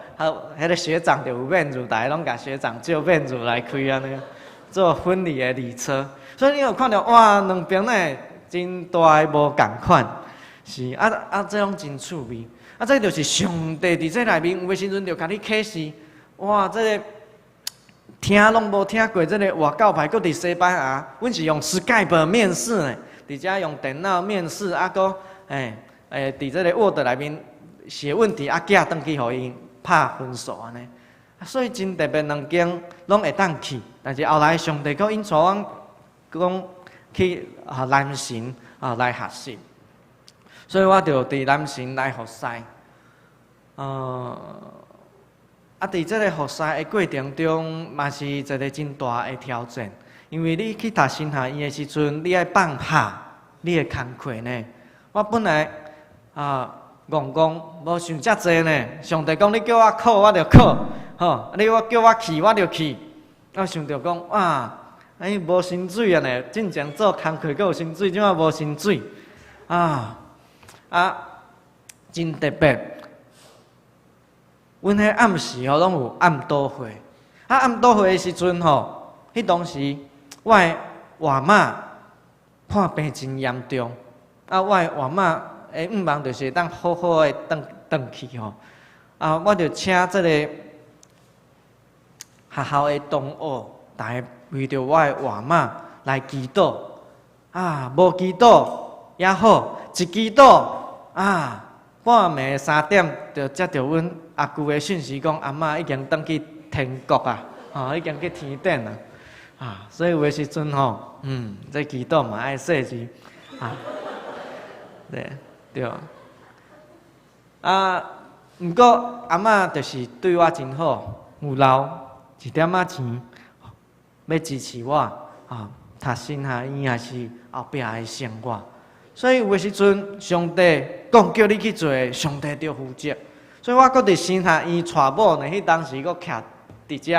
彼個學長就有面子，逐个攏共學長借面子來開按呢，做婚禮的禮車。所以你有看著哇，兩邊呢真大的無仝款，是啊啊，這攏真趣味。啊，這就是上帝佇這內面有的時陣就共你啟示，哇，這個聽攏無聽過，這個外教派，閣佇西班牙，阮是用 Skype 面試呢，佇遮用電腦面試，啊，閣欸欸，佇這個 Word 內面寫問題，啊，寄轉去予𪜶拍分數按呢。所以真特別，兩間攏會當去，但是後來上帝閣引帶阮講去啊南神啊來學習，所以我就佇南神來服侍。啊，佇這個服侍的過程中，嘛是一個真大的挑戰，因為你去讀神學院的時陣，你愛放下你的工課呢。我本來啊，戇戇無想遮濟呢。上帝講你叫我考，我就考，吼！你我叫我去，我就去。我想著講，哇，哎，無薪水啊呢！進前做工課閣有薪水，這馬無薪水，啊啊，真特別。阮彼暗時吼攏有暗禱會，啊暗禱會的時陣吼，彼當時我的外媽破病真嚴重，啊我的外媽的願望就是會當好好的轉轉去吼，啊我就請這個學校的同學，逐家為著我的外媽來祈禱，啊無祈禱也好，一祈禱啊半暝3點就接著阮阿舅的訊息講，阿嬤已經轉去天國啊，吼，已經去天頂啊，啊，所以有的時陣吼，這祈禱嘛愛細緻，啊，對對，啊，毋過阿嬤就是對我真好，有留一點仔錢，欲支持我，啊，讀神學院也是後壁的生活，所以有的時陣上帝講叫你去做，上帝就負責。所以我閣佇神學院娶某呢，彼當時閣徛佇遮，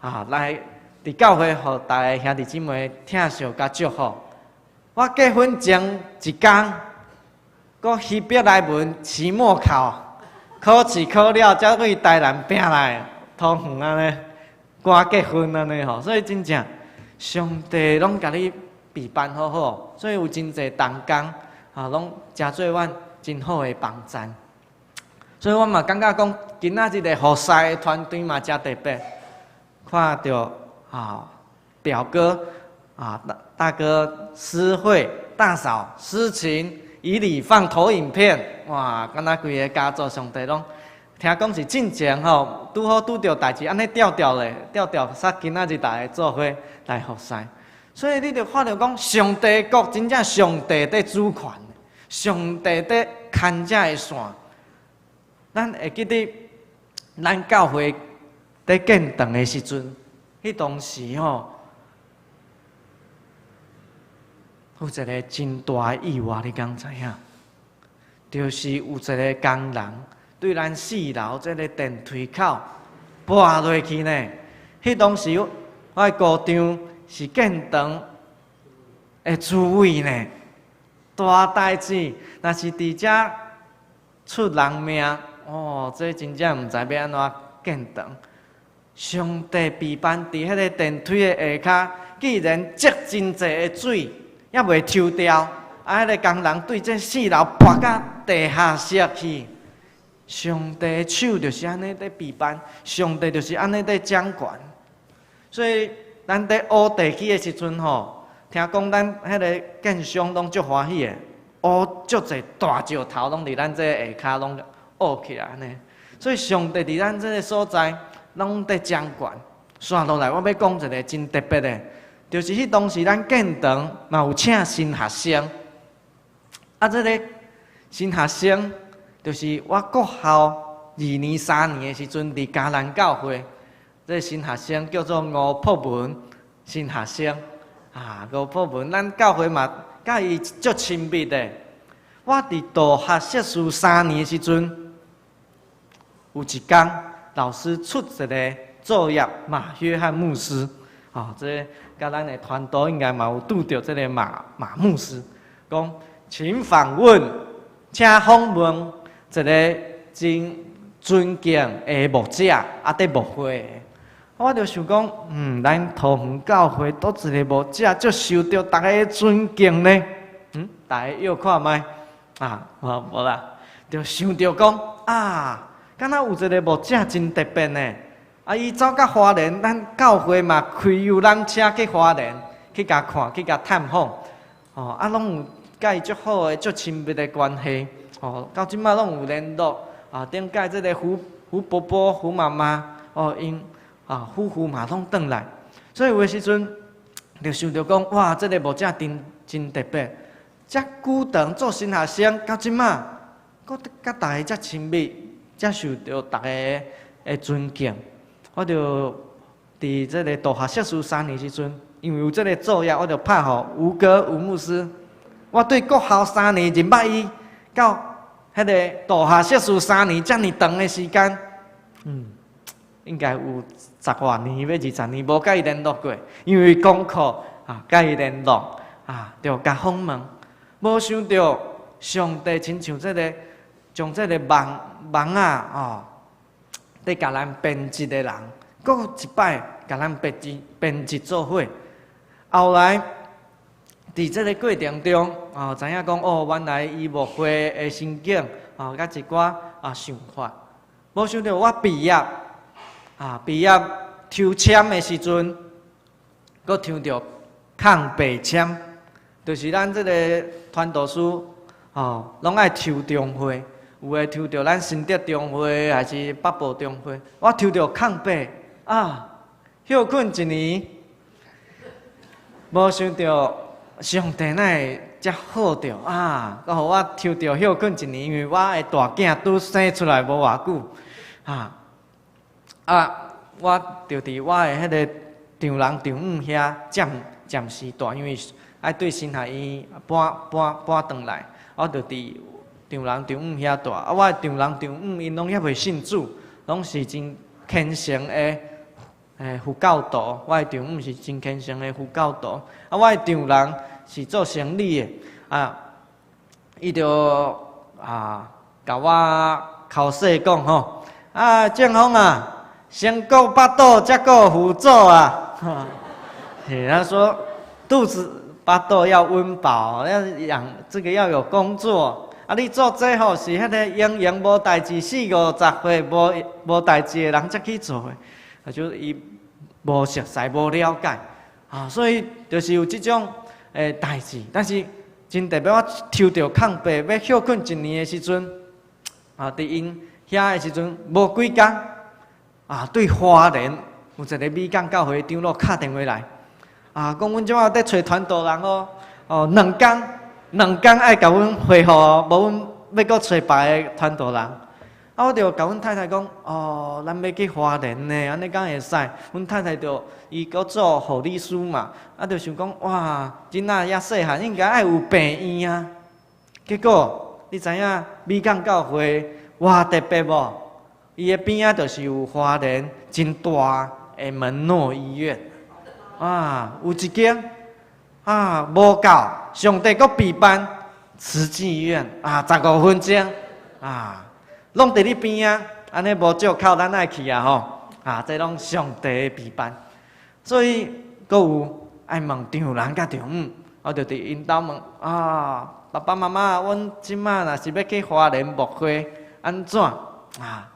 啊，來佇教會予逐个兄弟姊妹聽惜佮祝福。我結婚前一工，閣希伯來文期末考，考試考了，才對台南拚來桃園按呢，趕結婚按呢吼。所以真正上帝攏共你備辦好好，所以有真濟同工啊，攏誠做阮真好的幫贊。所以我嘛感覺講，今仔日個服侍的團隊嘛誠特別，看著啊表哥啊大大哥詩慧、大嫂詩琴，以禮放投影片，哇！敢若規个家族上帝攏聽講是進前吼，拄好拄著代誌，按呢調調咧，調調，煞今仔日逐家做伙來服侍。所以你就看著講，上帝國真正上帝佇主權，上帝佇牽這个線。咱會記得，咱教會佇建堂的時陣，彼當時吼，有一個真大的意外，你敢知影？就是有一個工人對咱四樓這個電梯口跋落去呢。彼當時我的姑丈是建堂的主委呢，大代誌，若是佇遮出人命。哦，這真正毋知欲按怎建堂。上帝備辦佇彼個電梯的下跤，既然積真濟的水，猶未抽掉，啊，彼個工人對這四樓跋到地下室去。上帝的手就是按呢佇備辦，上帝就是按呢佇掌權。所以，咱佇挖地基的時陣吼，聽講咱彼個建商攏足歡喜的，挖足濟大石頭攏佇咱這下跤攏挖起來按呢，所以上帝佇咱這个所在攏佇掌權。紲落來，我欲講一个真特別的，就是彼當時咱建堂嘛有請新學生，啊，這个新學生就是我國校二年、三年的時陣，佇嘉南教會，這个新學生叫做吳柏文新學生，啊，吳柏文，咱教會嘛佮伊足親密的。我佇大學碩士三年的時陣，有一工，老師出一个作業，馬約翰牧師，哦，這个佮咱的團隊應該嘛有拄著這个馬馬牧師，講請訪問，請訪問一个真尊敬的牧者，啊，佇牧會的，我就想講，咱桃園教會佗一个牧者，足受著逐家的尊敬呢。逐家臆看覓啊？無無啦，就想著講啊，敢若有一个牧者真特別呢。啊，伊走到花蓮，咱教會嘛開遊覽車去花蓮，去共看，去共探訪。哦，啊，攏有佮伊足好的、足親密的關係。哦，到這擺攏有聯絡。啊，頂擺這个胡胡伯伯、胡媽媽，哦，𪜶啊夫婦嘛攏轉來。所以有的時陣就想著講，哇，這个牧者真真特別，遮久長做神學生，到這擺，閣佮逐家遮親密，遮受著逐家的尊敬。我就佇這个大學碩士3年時陣，因為有這个作業，我就拍予吳哥吳牧師。我對國校三年認捌伊，到彼个大學碩士三年遮爾長的時間，應該有十外年，欲20年無佮伊聯絡過，因為功課啊，佮伊聯絡啊，就共訪問，無想著上帝親像這个將這个網網仔哦，佇共咱編織的人，閣一擺共咱編織編織做伙。後來佇這个過程中，哦，知影講哦，原來伊牧會的心境，哦，佮一寡啊想法。無想著我畢業啊，畢業抽籤的時陣，閣抽著空白籤，就是咱這个傳道師哦，攏愛抽中會，有的抽著咱新竹中會，還是北部中會，我抽著空白啊，歇睏一年，無想著上帝哪會遮好著啊！閣予我抽著歇睏一年，因為我的大囝拄生出來無偌久，啊啊！我就佇我的彼个丈人丈母遐暫暫時蹛，因為愛對神學院搬搬搬轉來，我就佇丈人丈母遐蹛。啊，我的丈人丈母𪜶攏猶未信主，攏是真虔誠的佛教徒。我的丈母是真虔誠的佛教徒，啊，我的丈人是做生理的，啊，伊就啊，共我剾洗講吼，啊，正峰啊，先顧腹肚，才顧佛祖啊。他說肚子腹肚要溫飽，要養這個要有工作。啊，你做這吼是彼个閒閒無代誌，四五十歲無無代誌的人才去做的，啊，就伊無熟似無了解，啊，所以就是有這種代誌。但是真特別，我抽著空白欲歇睏一年的時陣，啊，佇𪜶遐的時陣無幾工，啊，對花蓮有一个美港教會長老敲電話來，啊，講阮這擺佇揣傳道人哦，哦，兩工兩工愛共阮回覆，無阮欲閣揣別个傳道人。啊，我就共阮太太講，哦，咱欲去花蓮呢，按呢敢會使？阮太太就伊閣做護理師嘛，啊，就想講，哇，囡仔猶細漢，應該愛有病院啊。結果你知影美港教會偌特別無？伊的邊仔就是有花蓮真大的門諾醫院，啊，有一間啊，無夠，上帝閣備辦慈濟醫院啊，15分鐘啊，攏佇你邊仔，按呢無借口咱愛去啊吼，啊，這攏上帝的備辦，所以閣有愛問丈人佮丈母，我就佇𪜶兜問啊，爸爸媽媽，阮這擺若是欲去花蓮牧會，按怎啊？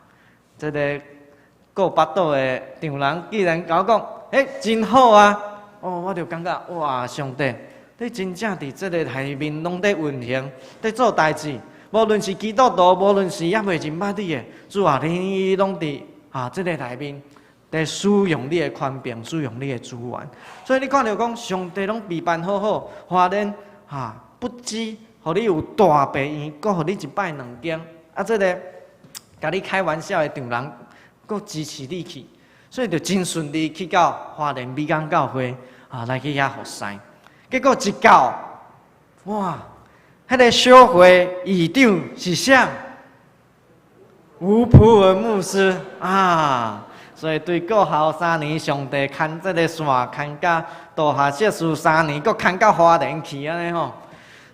這个顧腹肚的丈人竟然共我講，欸，真好啊！哦，我就感覺哇，上帝，你真正佇這个內面攏佇運行，佇做代誌。無論是基督徒，無論是猶未認捌你的，主啊，你攏佇啊這个內面，佇使用你的權柄，使用你的資源。所以你看著講，上帝攏備辦好好，花蓮啊，不止予你有大病院，閣予你一擺兩間，啊，這个共你開玩笑的丈人，閣支持你去，所以就真順利去到花蓮美港教會啊，來去遐服侍。結果一到，哇！彼个小會議長是誰？吳普文牧師啊！所以對國校三年，上帝牽這个線，牽到大學碩士三年，閣牽到花蓮去按呢吼。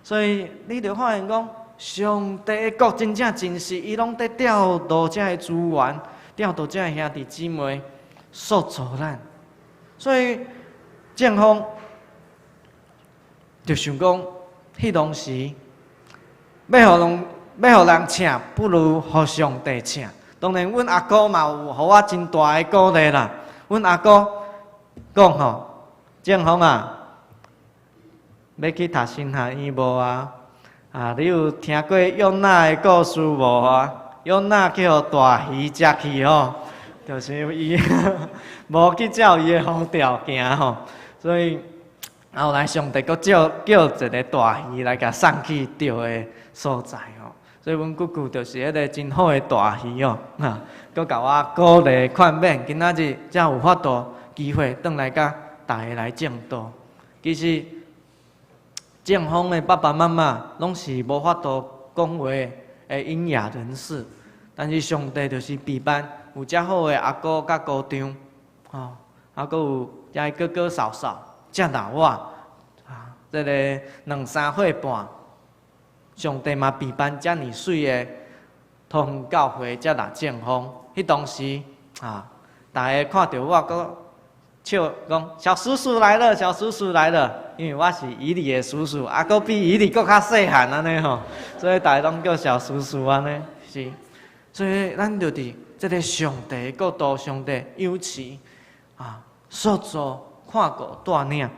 所以你就發現講，上帝的國真正真實，伊攏佇調度這个資源，調度這个兄弟姊妹。塑造咱。所以正風就想講，彼當時欲予人欲予人請，不如予上帝請。當然，阮阿姑嘛有予我真大的鼓勵啦。阮阿姑講吼，正風啊，欲去讀神學院無啊？啊，你有聽過約拿的故事無啊？約拿去予大魚食去吼，就是伊無去照伊的呼召行吼，所以後來上帝閣叫叫一个大魚來共送去對的所在吼。所以阮姑姑就是彼个真好的大魚哦，哈，閣共我鼓勵勸勉，今仔日才有法度機會轉來共大家來證道。其實正風的爸爸媽媽攏是無法度講話的瘖啞人士，但是上帝就是備辦有遮好的阿姑佮姑丈，吼，啊，閣有遮哥哥嫂嫂接納我，啊，這个兩三歲半，上帝嘛備辦遮爾媠的桃園教會接納正風。彼當時啊，大家看著我閣笑講小叔叔來了，小叔叔來了，因為我是以利的叔叔，啊，閣比以利閣較細漢按呢吼，所以大家攏叫小叔叔按呢，是。所以咱就佇這个上帝的國度，上帝扶持啊，塑造、看顧、帶領。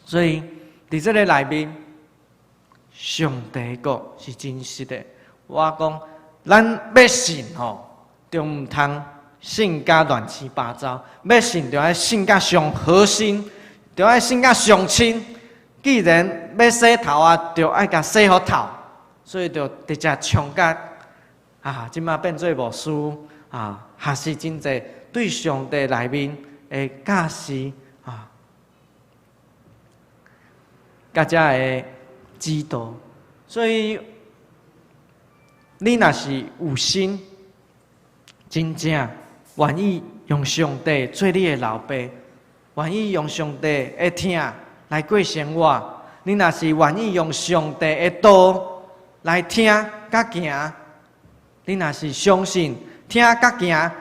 所以佇這个內面，上帝國是真實的。我講，咱欲信吼，就毋通信甲亂七八糟，欲信就愛信甲上核心，就愛信甲上深。既然欲洗頭啊，就愛共洗予透，所以就直接衝甲啊，這馬變做牧師啊，學習真濟對上帝內面的教示啊，佮遮的指導。所以你若是有心，真正願意用上帝做你的老爸，願意用上帝的疼來過生活，你若是願意用上帝的道來聽佮行，你若是相信聽佮行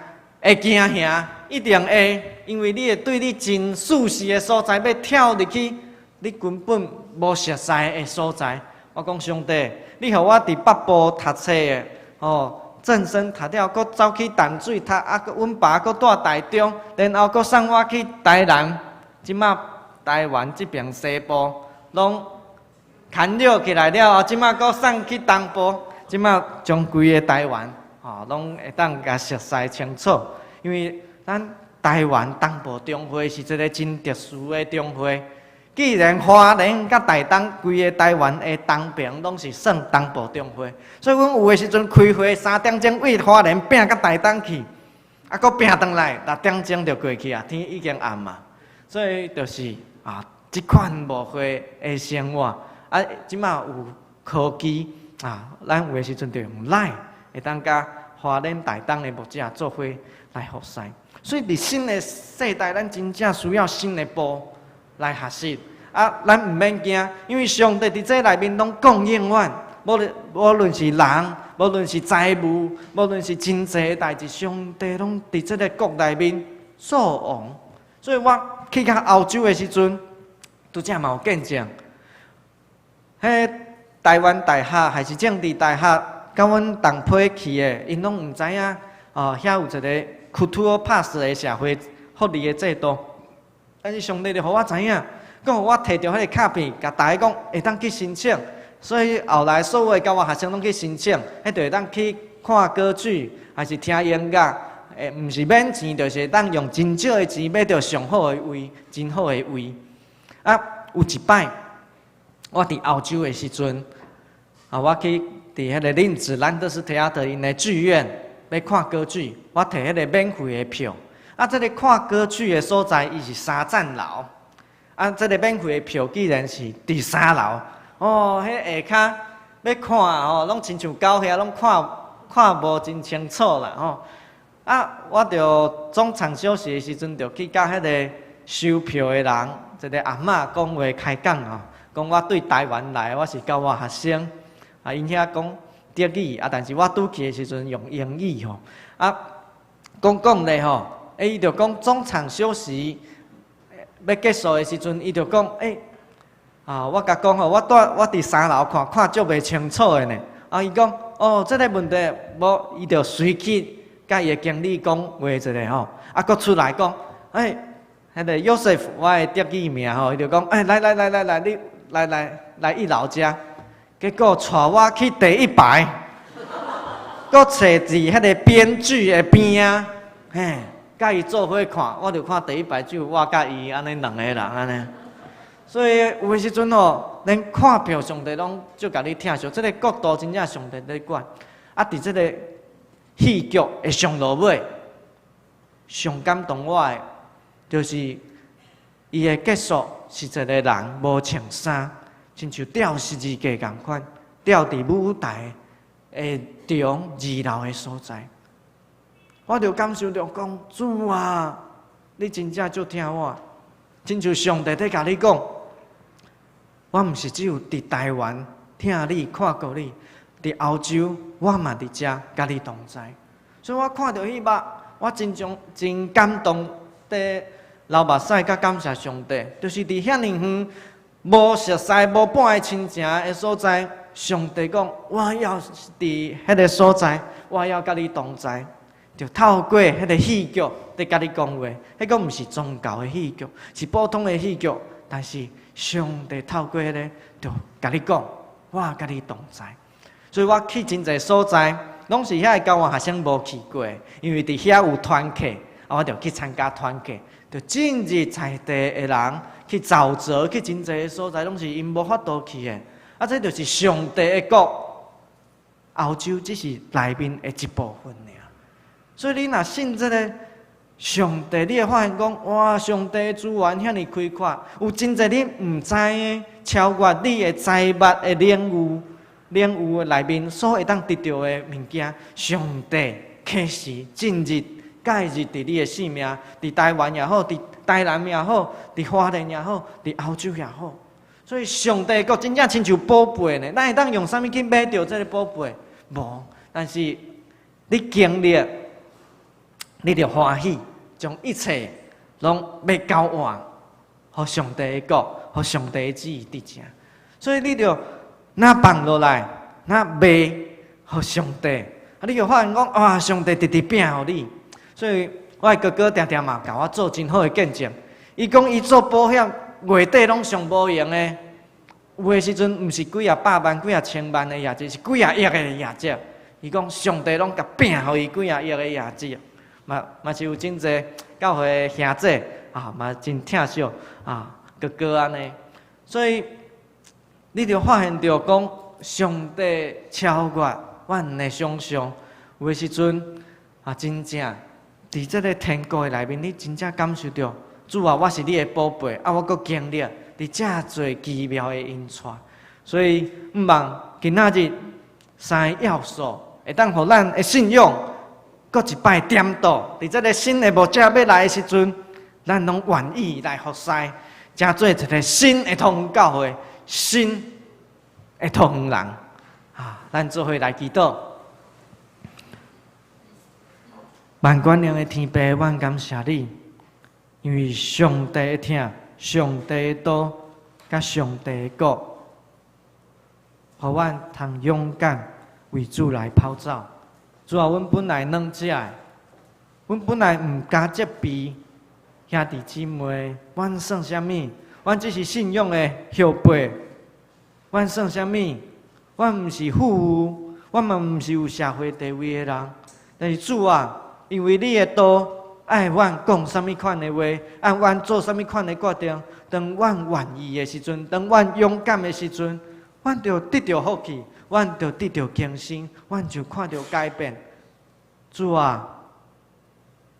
會驚嚇，一定會，因為你會對你真舒適的所在欲跳入去，你根本無熟似的所在。我講上帝，你予我佇北部讀冊的，哦，正生讀了，閣走去淡水讀，啊，閣阮爸閣蹛台中，然後閣送我去台南。這馬台灣這爿西部攏牽繞起來了後，這馬閣送去東部，這馬將規个台灣，吼，攏會當共熟似清楚。因為咱台灣東部中會是一个真特殊的中會。既然花蓮佮台東規个台灣的東爿攏是算東部中會，所以阮有的時陣開會3點鐘對花蓮拚到台東去，啊，閣拚轉來6點鐘就過去啊，天已經暗啊。所以就是啊，這款牧會的生活啊，這馬有科技啊，咱有的時陣就用 LINE 會當佮花蓮台東的牧者做伙來服侍。所以佇新的世代，咱真正需要新的步來學習啊！咱毋免驚，因為上帝佇這內面攏供應阮，無論是人，無論是財務，無論是真濟的代誌，上帝攏佇這个國內面做王。所以我去到歐洲的時陣，拄才嘛有見證，彼台灣大學還是政治大學，佮阮同批去的，𪜶攏毋知影哦，遐有一个 Cultural Pass 的社會福利的制度。但是上帝就予我知影，閣予我提著彼个卡片，共大家講會當去申請。所以後來所有的教會學生攏去申請，彼就會當去看歌劇，還是聽音樂，會毋是免錢，就是會當用真少的錢買著上好的位，真好的位。啊，有一擺，我佇歐洲的時陣，啊，我去佇彼个林茲蘭德斯提亞特𪜶的劇院欲看歌劇，我提彼个免費的票。啊，這个看歌劇的所在，伊是三層樓。啊，這个免費的票既然是佇三樓，哦，彼下跤欲看吼，攏親像狗遐，攏看看無真清楚啦吼。啊，我就中場休息的時陣，就去佮彼个收票的人，一个阿嬤講話開講吼，講我對台灣來，我是教會學生。啊，𪜶遐講德語，啊，但是我拄去的時陣用英語吼。啊，講講咧吼。欸，伊就講中場休息欲結束的時陣，伊就講，欸，啊，我共講吼，我蹛我佇三樓看，看足袂清楚的呢。啊，伊講，哦，這個問題無，伊就隨去佮伊的經理講話一下吼，啊，閣出來講，欸，彼个 Yosef，我的德語名吼，伊就講，欸，來來來來來，你來來來一樓遮，結果帶我去第一排，閣坐佇彼个編劇的邊仔，嘿，佮伊做伙看，我就看第一排只有我佮伊按呢兩個人按呢。所以有的時陣吼，連看票上帝攏足共你疼惜，這个國度真正上帝咧管。啊，佇這个戲劇的上落尾，上感動我的，就是伊的結束是一個人無穿衫，親像吊十字架仝款，吊佇舞台的中二樓的所在。我就感受著講，主啊，你真正足疼我，親像上帝佇共你講，我毋是只有佇台灣疼你、看顧你，佇歐洲我嘛佇遮佮你同在。所以我看著彼幕，我真將真感動，佇流目屎佮感謝上帝，就是佇遐爾遠、無熟似、無半个親情的所在，上帝講我要佇彼个所在，我要佮你同在，就透過彼个戲劇佇佮你講話。彼個毋是宗教的戲劇，是普通的戲劇，但是上帝透過彼个就共你講，我佮你同在。所以我去真濟所在，攏是遐个交換學生無去過，因為佇遐有團契，啊，我就去參加團契，就進入在地的人去沼澤，去真濟个所在，攏是𪜶無法度去的。啊，這就是上帝的國，歐洲只是內面的一部分爾。所以你若信這个上帝，你會發現講，哇，上帝的資源遐爾開闊，有真濟你毋知的，超越你的財物的領域，領域內面所會當得著的物件，上帝開始進入介入佇你的生命，佇台灣也好，佇台南也好，佇花蓮也好，佇歐洲也好。所以上帝的國真正親像寶貝呢，咱會當用啥物去買著這个寶貝？無，但是你經歷，你就歡喜，將一切攏欲交換，予上帝的國，予上帝的旨意得成。所以你就若放落來，若賣予上帝，啊，你就發現講，哇，上帝直直摒予你。所以我的哥哥定定嘛，共我做真好的見證。伊講伊做保險，月底攏上無閒的，有的時陣毋是幾仔百萬、幾仔千萬的業績，是幾仔億的業績。伊講上帝攏共摒予伊幾仔億的業績，嘛嘛是有真濟教會兄弟啊，嘛真疼惜啊哥哥按呢。所以你就發現著講，上帝超越阮的想象，有的時陣啊，真正佇這个天國的內面，你真正感受著。主啊，我是你的寶貝，啊，我閣經歷佇遮濟奇妙的恩帶，所以毋望今仔日三个要素會當予咱的信仰閣一擺顛倒。佇這个新的牧者欲來的時陣，咱攏願意來服侍，成做一个新的桃園教會，新的桃園人。啊，咱做伙來祈禱。萬軍的天父，阮感謝你。因為上帝的疼、上帝的道、佮上帝的國，予阮通勇敢為主來跑走。主啊，阮本來軟食的，阮本來毋敢責備兄弟姊妹，阮算啥物？阮只是信仰的後輩，阮算啥物？阮毋是富有，阮嘛毋是有社會地位的人。但是主啊，因為你的道，愛阮講啥物款的話，愛阮做啥物款的決定。當阮願意的時陣，當阮勇敢的時陣，阮就得著福氣，阮就得著更新，阮就看著改變。主啊，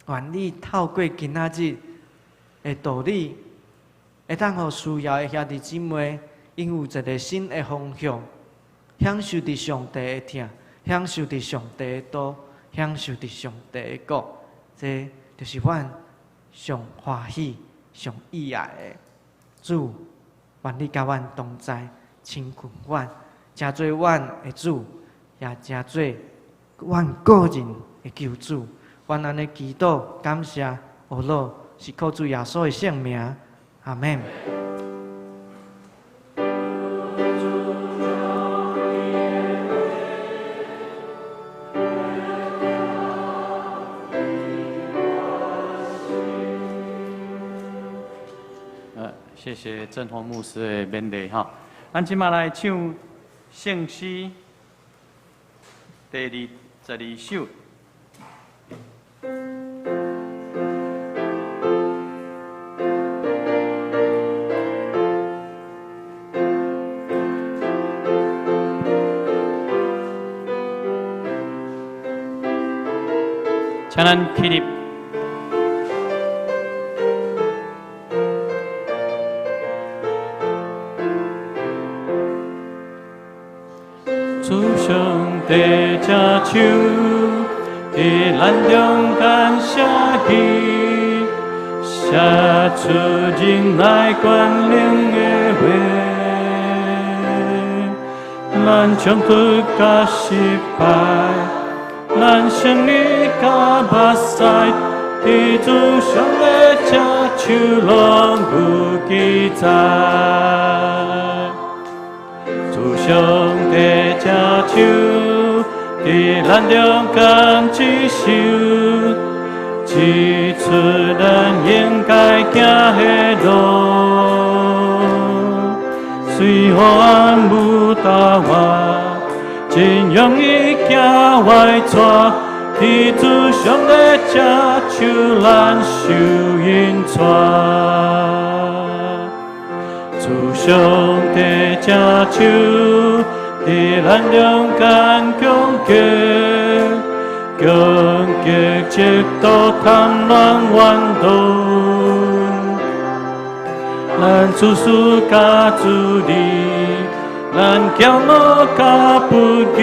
願你透過今仔日的道理，會當予需要的兄弟姊妹，𪜶有一个新的方向，享受佇上帝的疼，享受佇上帝的道，享受佇上帝的國。這就是阮上歡喜、上意愛的。主，願你佮阮同在，親近阮，成做阮的主，也成做阮個人的救主。阮按呢祈禱，感謝，呵咾，是靠主耶穌的聖名，阿們。謝謝鄭宏牧師的勉勵哈。咱這馬來唱聖詩第22首。請咱起立。主上帝正手，佇咱中間寫字，寫出仁愛權能的話。咱衝突佮失敗，咱勝利佮目屎，佇主上的正手攏有記載。主上帝正手，佇咱中間指示，指出咱應該行的路。雖黑暗無答案，真容易行歪岔，佇主上帝正手，咱受引帶。主上帝正手，佇咱中間攻擊，攻擊嫉妒貪婪怨毒。咱自私佮自利，咱驕傲佮不義，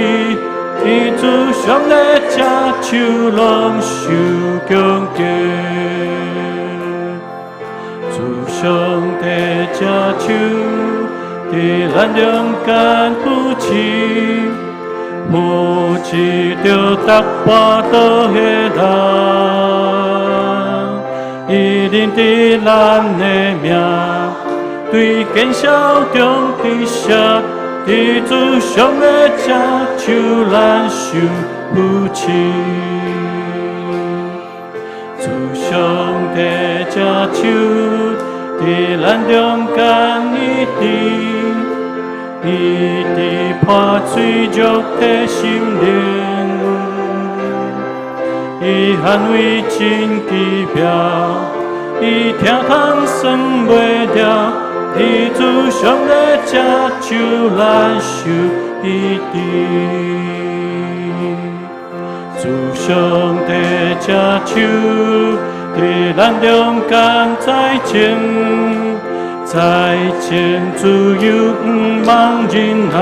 佇主上帝正手攏受攻擊。主上帝正手，佇咱中間扶持，扶持著逐跋倒的人，伊認得咱的名，對見笑中滴血，佇主上的正手，咱受扶持。主上帝正手，佇咱中間醫治，醫治破碎肉體心靈，伊捍衛真奇妙，伊疼痛算袂了，佇主上的正手，咱受醫治。主上帝正手，佇咱中間再戰，再戰自由毋忘仁愛，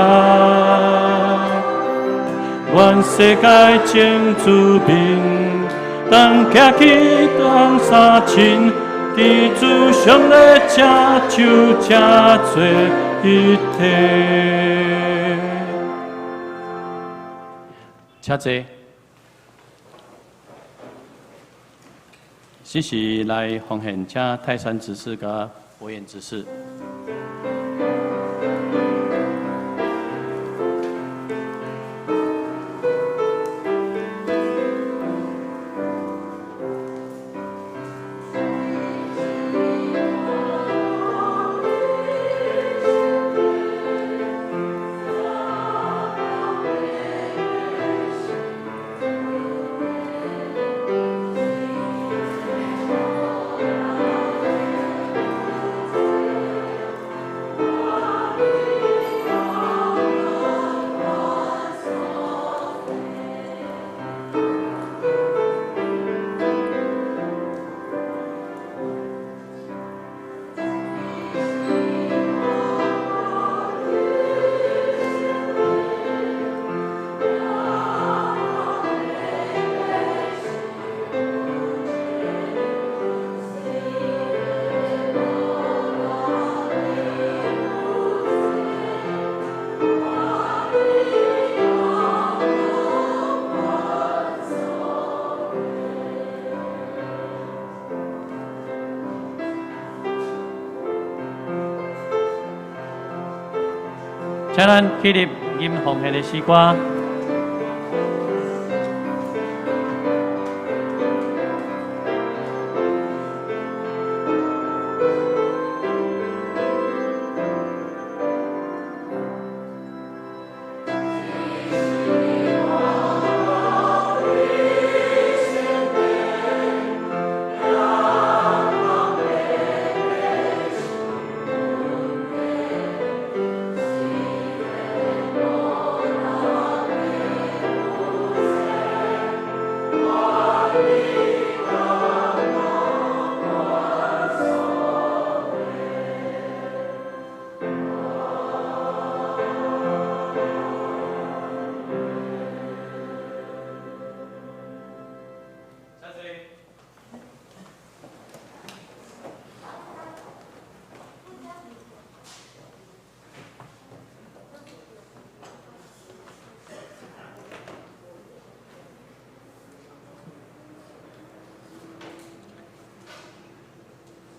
願世界真主民，當徛起當相親，佇主上的正手，成做一體。請坐。謝謝來奉獻，請泰山執事佮博彦執事。請咱起立吟奉獻的詩歌。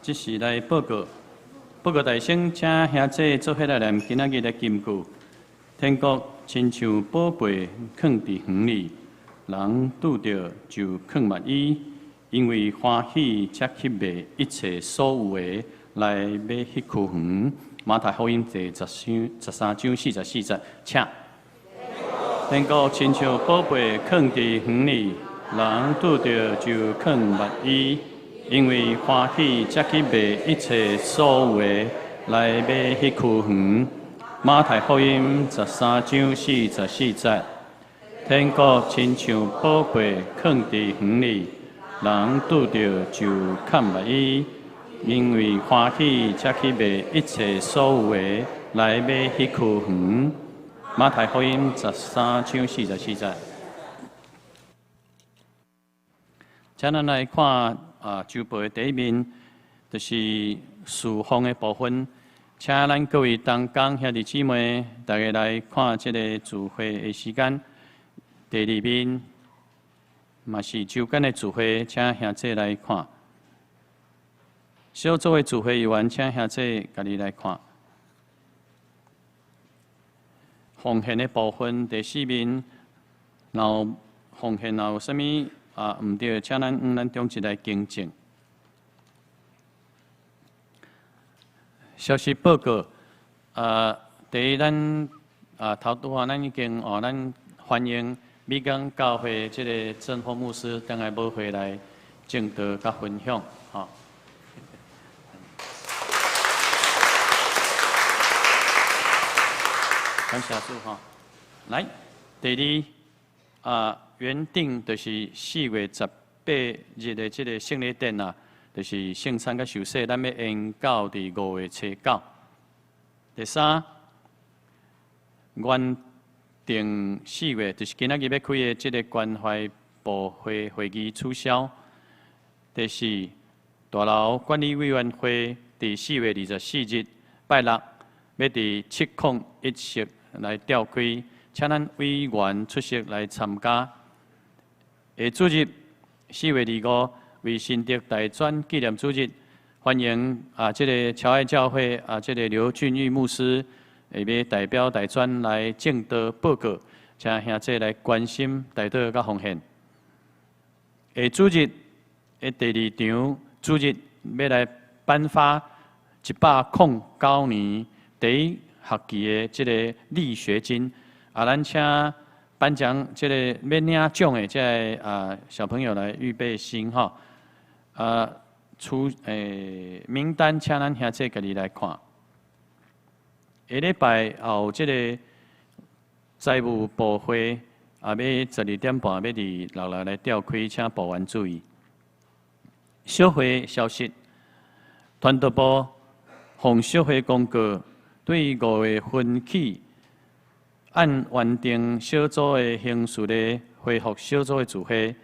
這是來報告，報告大聲，請兄弟做伙來念今仔日的金句。天國親像寶貝囥佇園裡，人拄著就囥密伊，因為歡喜才去賣一切所有的來買彼區園。馬太福音第十章十三章四十四節，請。天國親像寶貝囥佇園裡，人拄著就囥密伊。因為歡喜，才去賣一切所有的來買彼區園。馬太福音十三章四十四節，天國親像寶貝囥佇園裡，人拄著就崁密伊，因為歡喜，才去賣一切所有的來買彼區園。馬太福音十三章四十四節，請咱來看。啊，週報的第一面就是事奉的部分，請咱各位同工兄弟姊妹，大家來看這个聚會的時間。第二面嘛是週間的聚會，請兄弟來看。小組的聚會委員，請兄弟家己來看。奉獻的部分第四面，然後奉獻若有啥物？啊，毋對，請咱咱中一來更正。消息報告，啊，第一，咱啊頭拄仔咱已經哦，咱歡迎美港教會這个鄭峰牧師轉來母會來證道佮分享，吼。感謝主吼。來，第二，啊。原定就是4月18日的這个聖禮典啊，就是聖餐佮受洗，咱欲延到佇5月初9。第三，原定四月就是今仔日欲開的這个關懷部會會議取消。第四，大樓管理委員會佇4月24日拜六欲佇701室來召開，請咱委員出席來參加。下主日4月25為新竹大專紀念主日，歡迎啊，這个僑愛教會啊，這个劉俊玉牧師會欲代表大專來證道報告，請兄弟來關心代禱佮奉獻。下主日的第二場主日欲來頒發109年第一學期的這个勵學金，啊，咱請頒獎這个欲領獎的這个啊小朋友來預備心吼，啊，出名單，請咱兄弟家己來看。下禮拜也有這个財務部會，也欲12點半欲佇六樓來召開，請部員注意。小會消息，傳道部奉小會公告，對5月份起，按原定小組的形式咧恢復小組的聚會，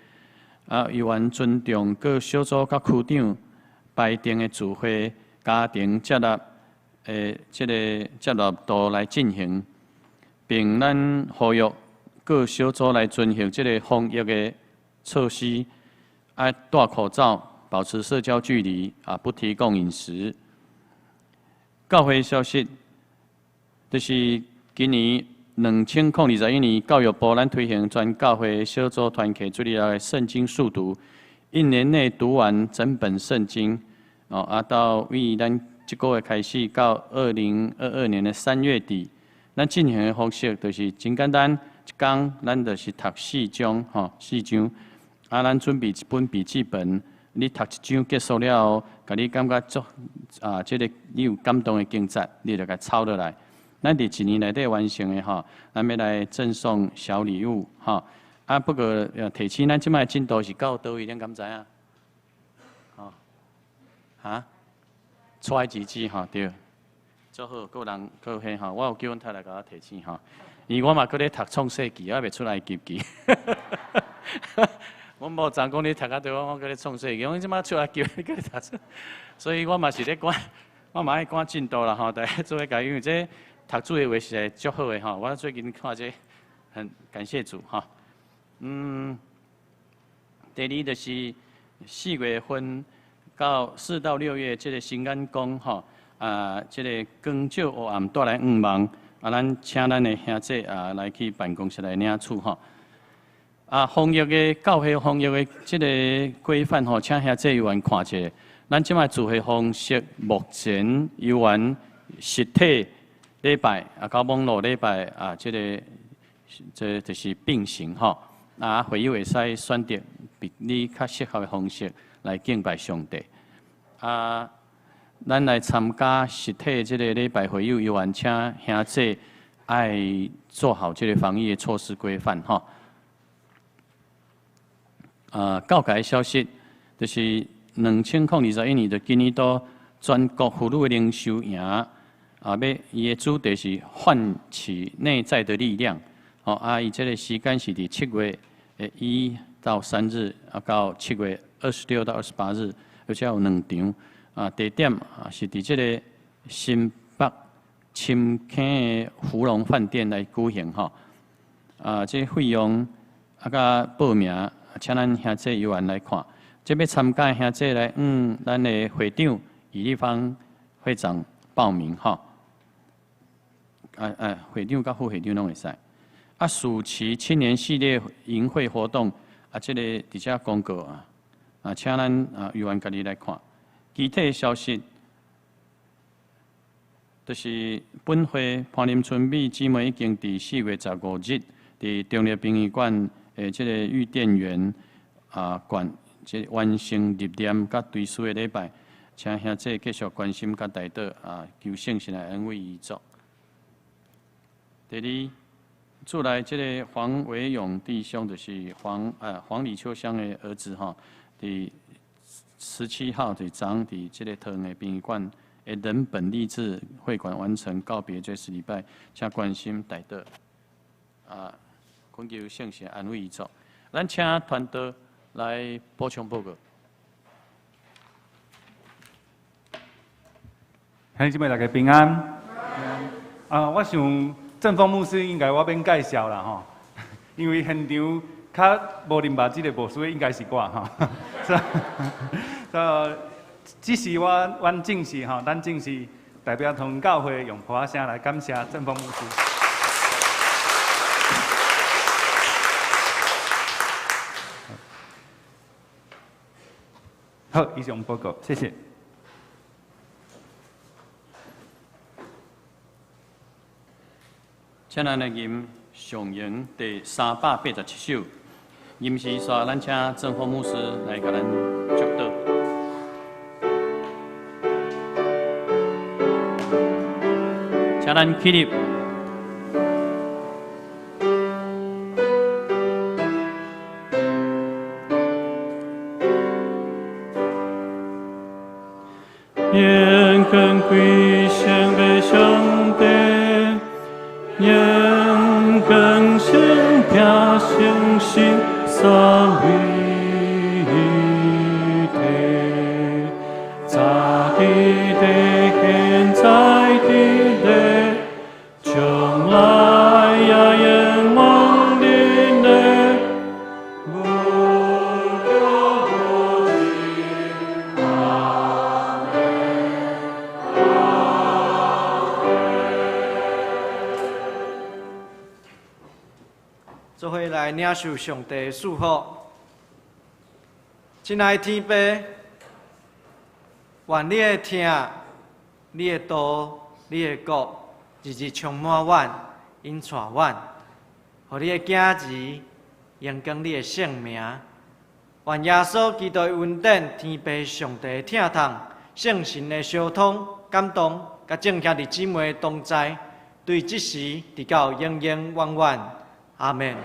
啊，委員尊重各小組佮區長排定的聚會家庭接納的這个接納度來進行，並咱呼籲各小組來遵行這个防疫的措施，愛戴口罩，保持社交距離，啊，不提供飲食。教會消息，就是。今年2021年，教育部咱推行全教會小組團契主日學的聖經速讀，一年內讀完整本聖經。哦，啊，到為咱這個月開始到2022年的3月底，咱進行的方式就是真簡單，一工咱就是讀四章，吼，四章。啊，咱準備一本筆記本，你讀一章結束了後，共你感覺足啊，這個你有感動的經節，你就共抄落來。咱佇一年內底完成的吼，咱欲來贈送小禮物吼。啊，不過提醒咱這擺進度是到佗位，恁敢知影？吼，哈？出埃及記吼，對。足好，閣有人閣有彼吼，我有叫阮太太共我提醒吼，因為我嘛閣咧讀創世記，我未出埃及記。阮某昨講你讀到佗，我閣咧創世記，我這擺出埃及，閣咧讀，所以我嘛是咧趕，我嘛愛趕進度啦吼，大家做伙共，因為這讀主的話實在足好的吼，我最近看這很感謝主吼。第二就是4月份到4到6月，這個新眼光吼，啊，這個光照黑暗帶來向望，啊，咱請咱的兄弟啊來去辦公室來領取吼。啊，防疫的教會防疫的這個規範吼，請兄弟委員看一下。咱這擺聚會方式目前猶原實體禮拜啊，佮網路禮拜啊，這個這就是並行吼。啊，會友會使選擇比你較適合的方式來敬拜上帝。啊，咱來參加實體這個禮拜會友，猶原請兄弟愛做好這個防疫的措施規範吼。啊，教界消息就是2021年就今年度全國婦女的靈修營啊，欲伊的主題是喚起內在的力量。吼，啊，伊這個時間是佇7月1到3日，啊，到7月26到28日，而且有兩場。啊，地點啊是佇這個新北深坑的福隆飯店來舉行吼。啊，這個費用啊，佮報名，請咱兄弟委員來看。這欲參加兄弟來，咱的會長余立芳會長報名吼。啊啊，會長佮副會長攏會使。啊，暑期青年系列營會活動，啊，這個佇遮公告啊，啊，請咱啊委員家己來看。具體消息，就是本會潘林春美姊妹已經佇4月15日，佇中壢殯儀館的這個伊甸園啊館，這完成入殮佮追思的禮拜，請兄弟繼續關心佮代禱啊，求聖神來安慰遺族。第二，主內這個黃維勇弟兄，就是黃李秋香的兒子吼，佇17號佇昨佇這個桃園的殯儀館的人本立志會館完成告別追思禮拜，請關心代禱啊，懇求聖神安慰遺族。咱請傳道來補充報告。兄弟姊妹大家平安。啊，我想正峰牧師應該我免介紹啦吼，因為現場較無認捌這個牧師的應該是我吼。所以，這是我阮正式吼，咱正式代表桃園教會用噗仔聲來感謝正峰牧師。好，以上報告，謝謝。請咱來吟上詠第387首，吟詩煞咱請正峰牧師來共咱祝禱。請咱起立。願更歸向的上帝，願更新聽信心三位一體，早佇的現在佇的，終做伙來領受上帝的祝福。親愛的天父，願你的疼、你的道、你的國，日日充滿阮，引帶阮，予你的囝兒榮光你的聖名。願耶穌基督的恩典、天父上帝的疼痛、聖神的相通、感動，佮眾兄弟姊妹同在，對這時直到永永遠遠。阿們。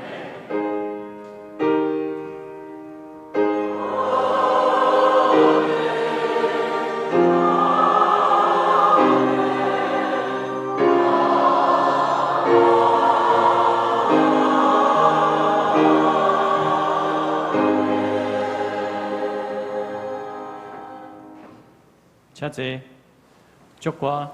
請坐，祝歌。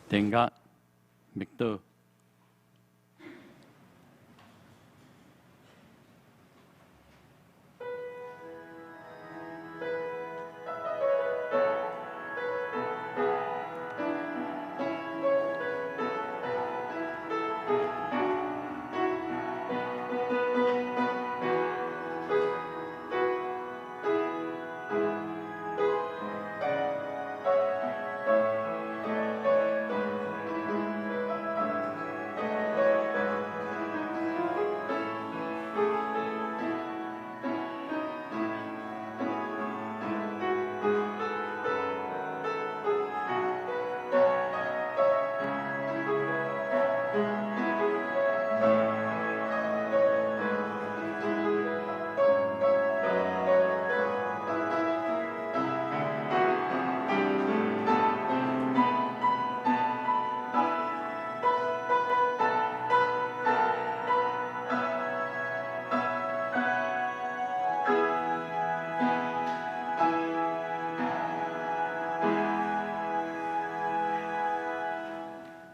定格，默禱。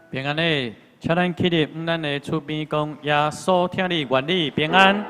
平安的，請咱起立，向咱的厝邊講，耶穌疼你，願你平安。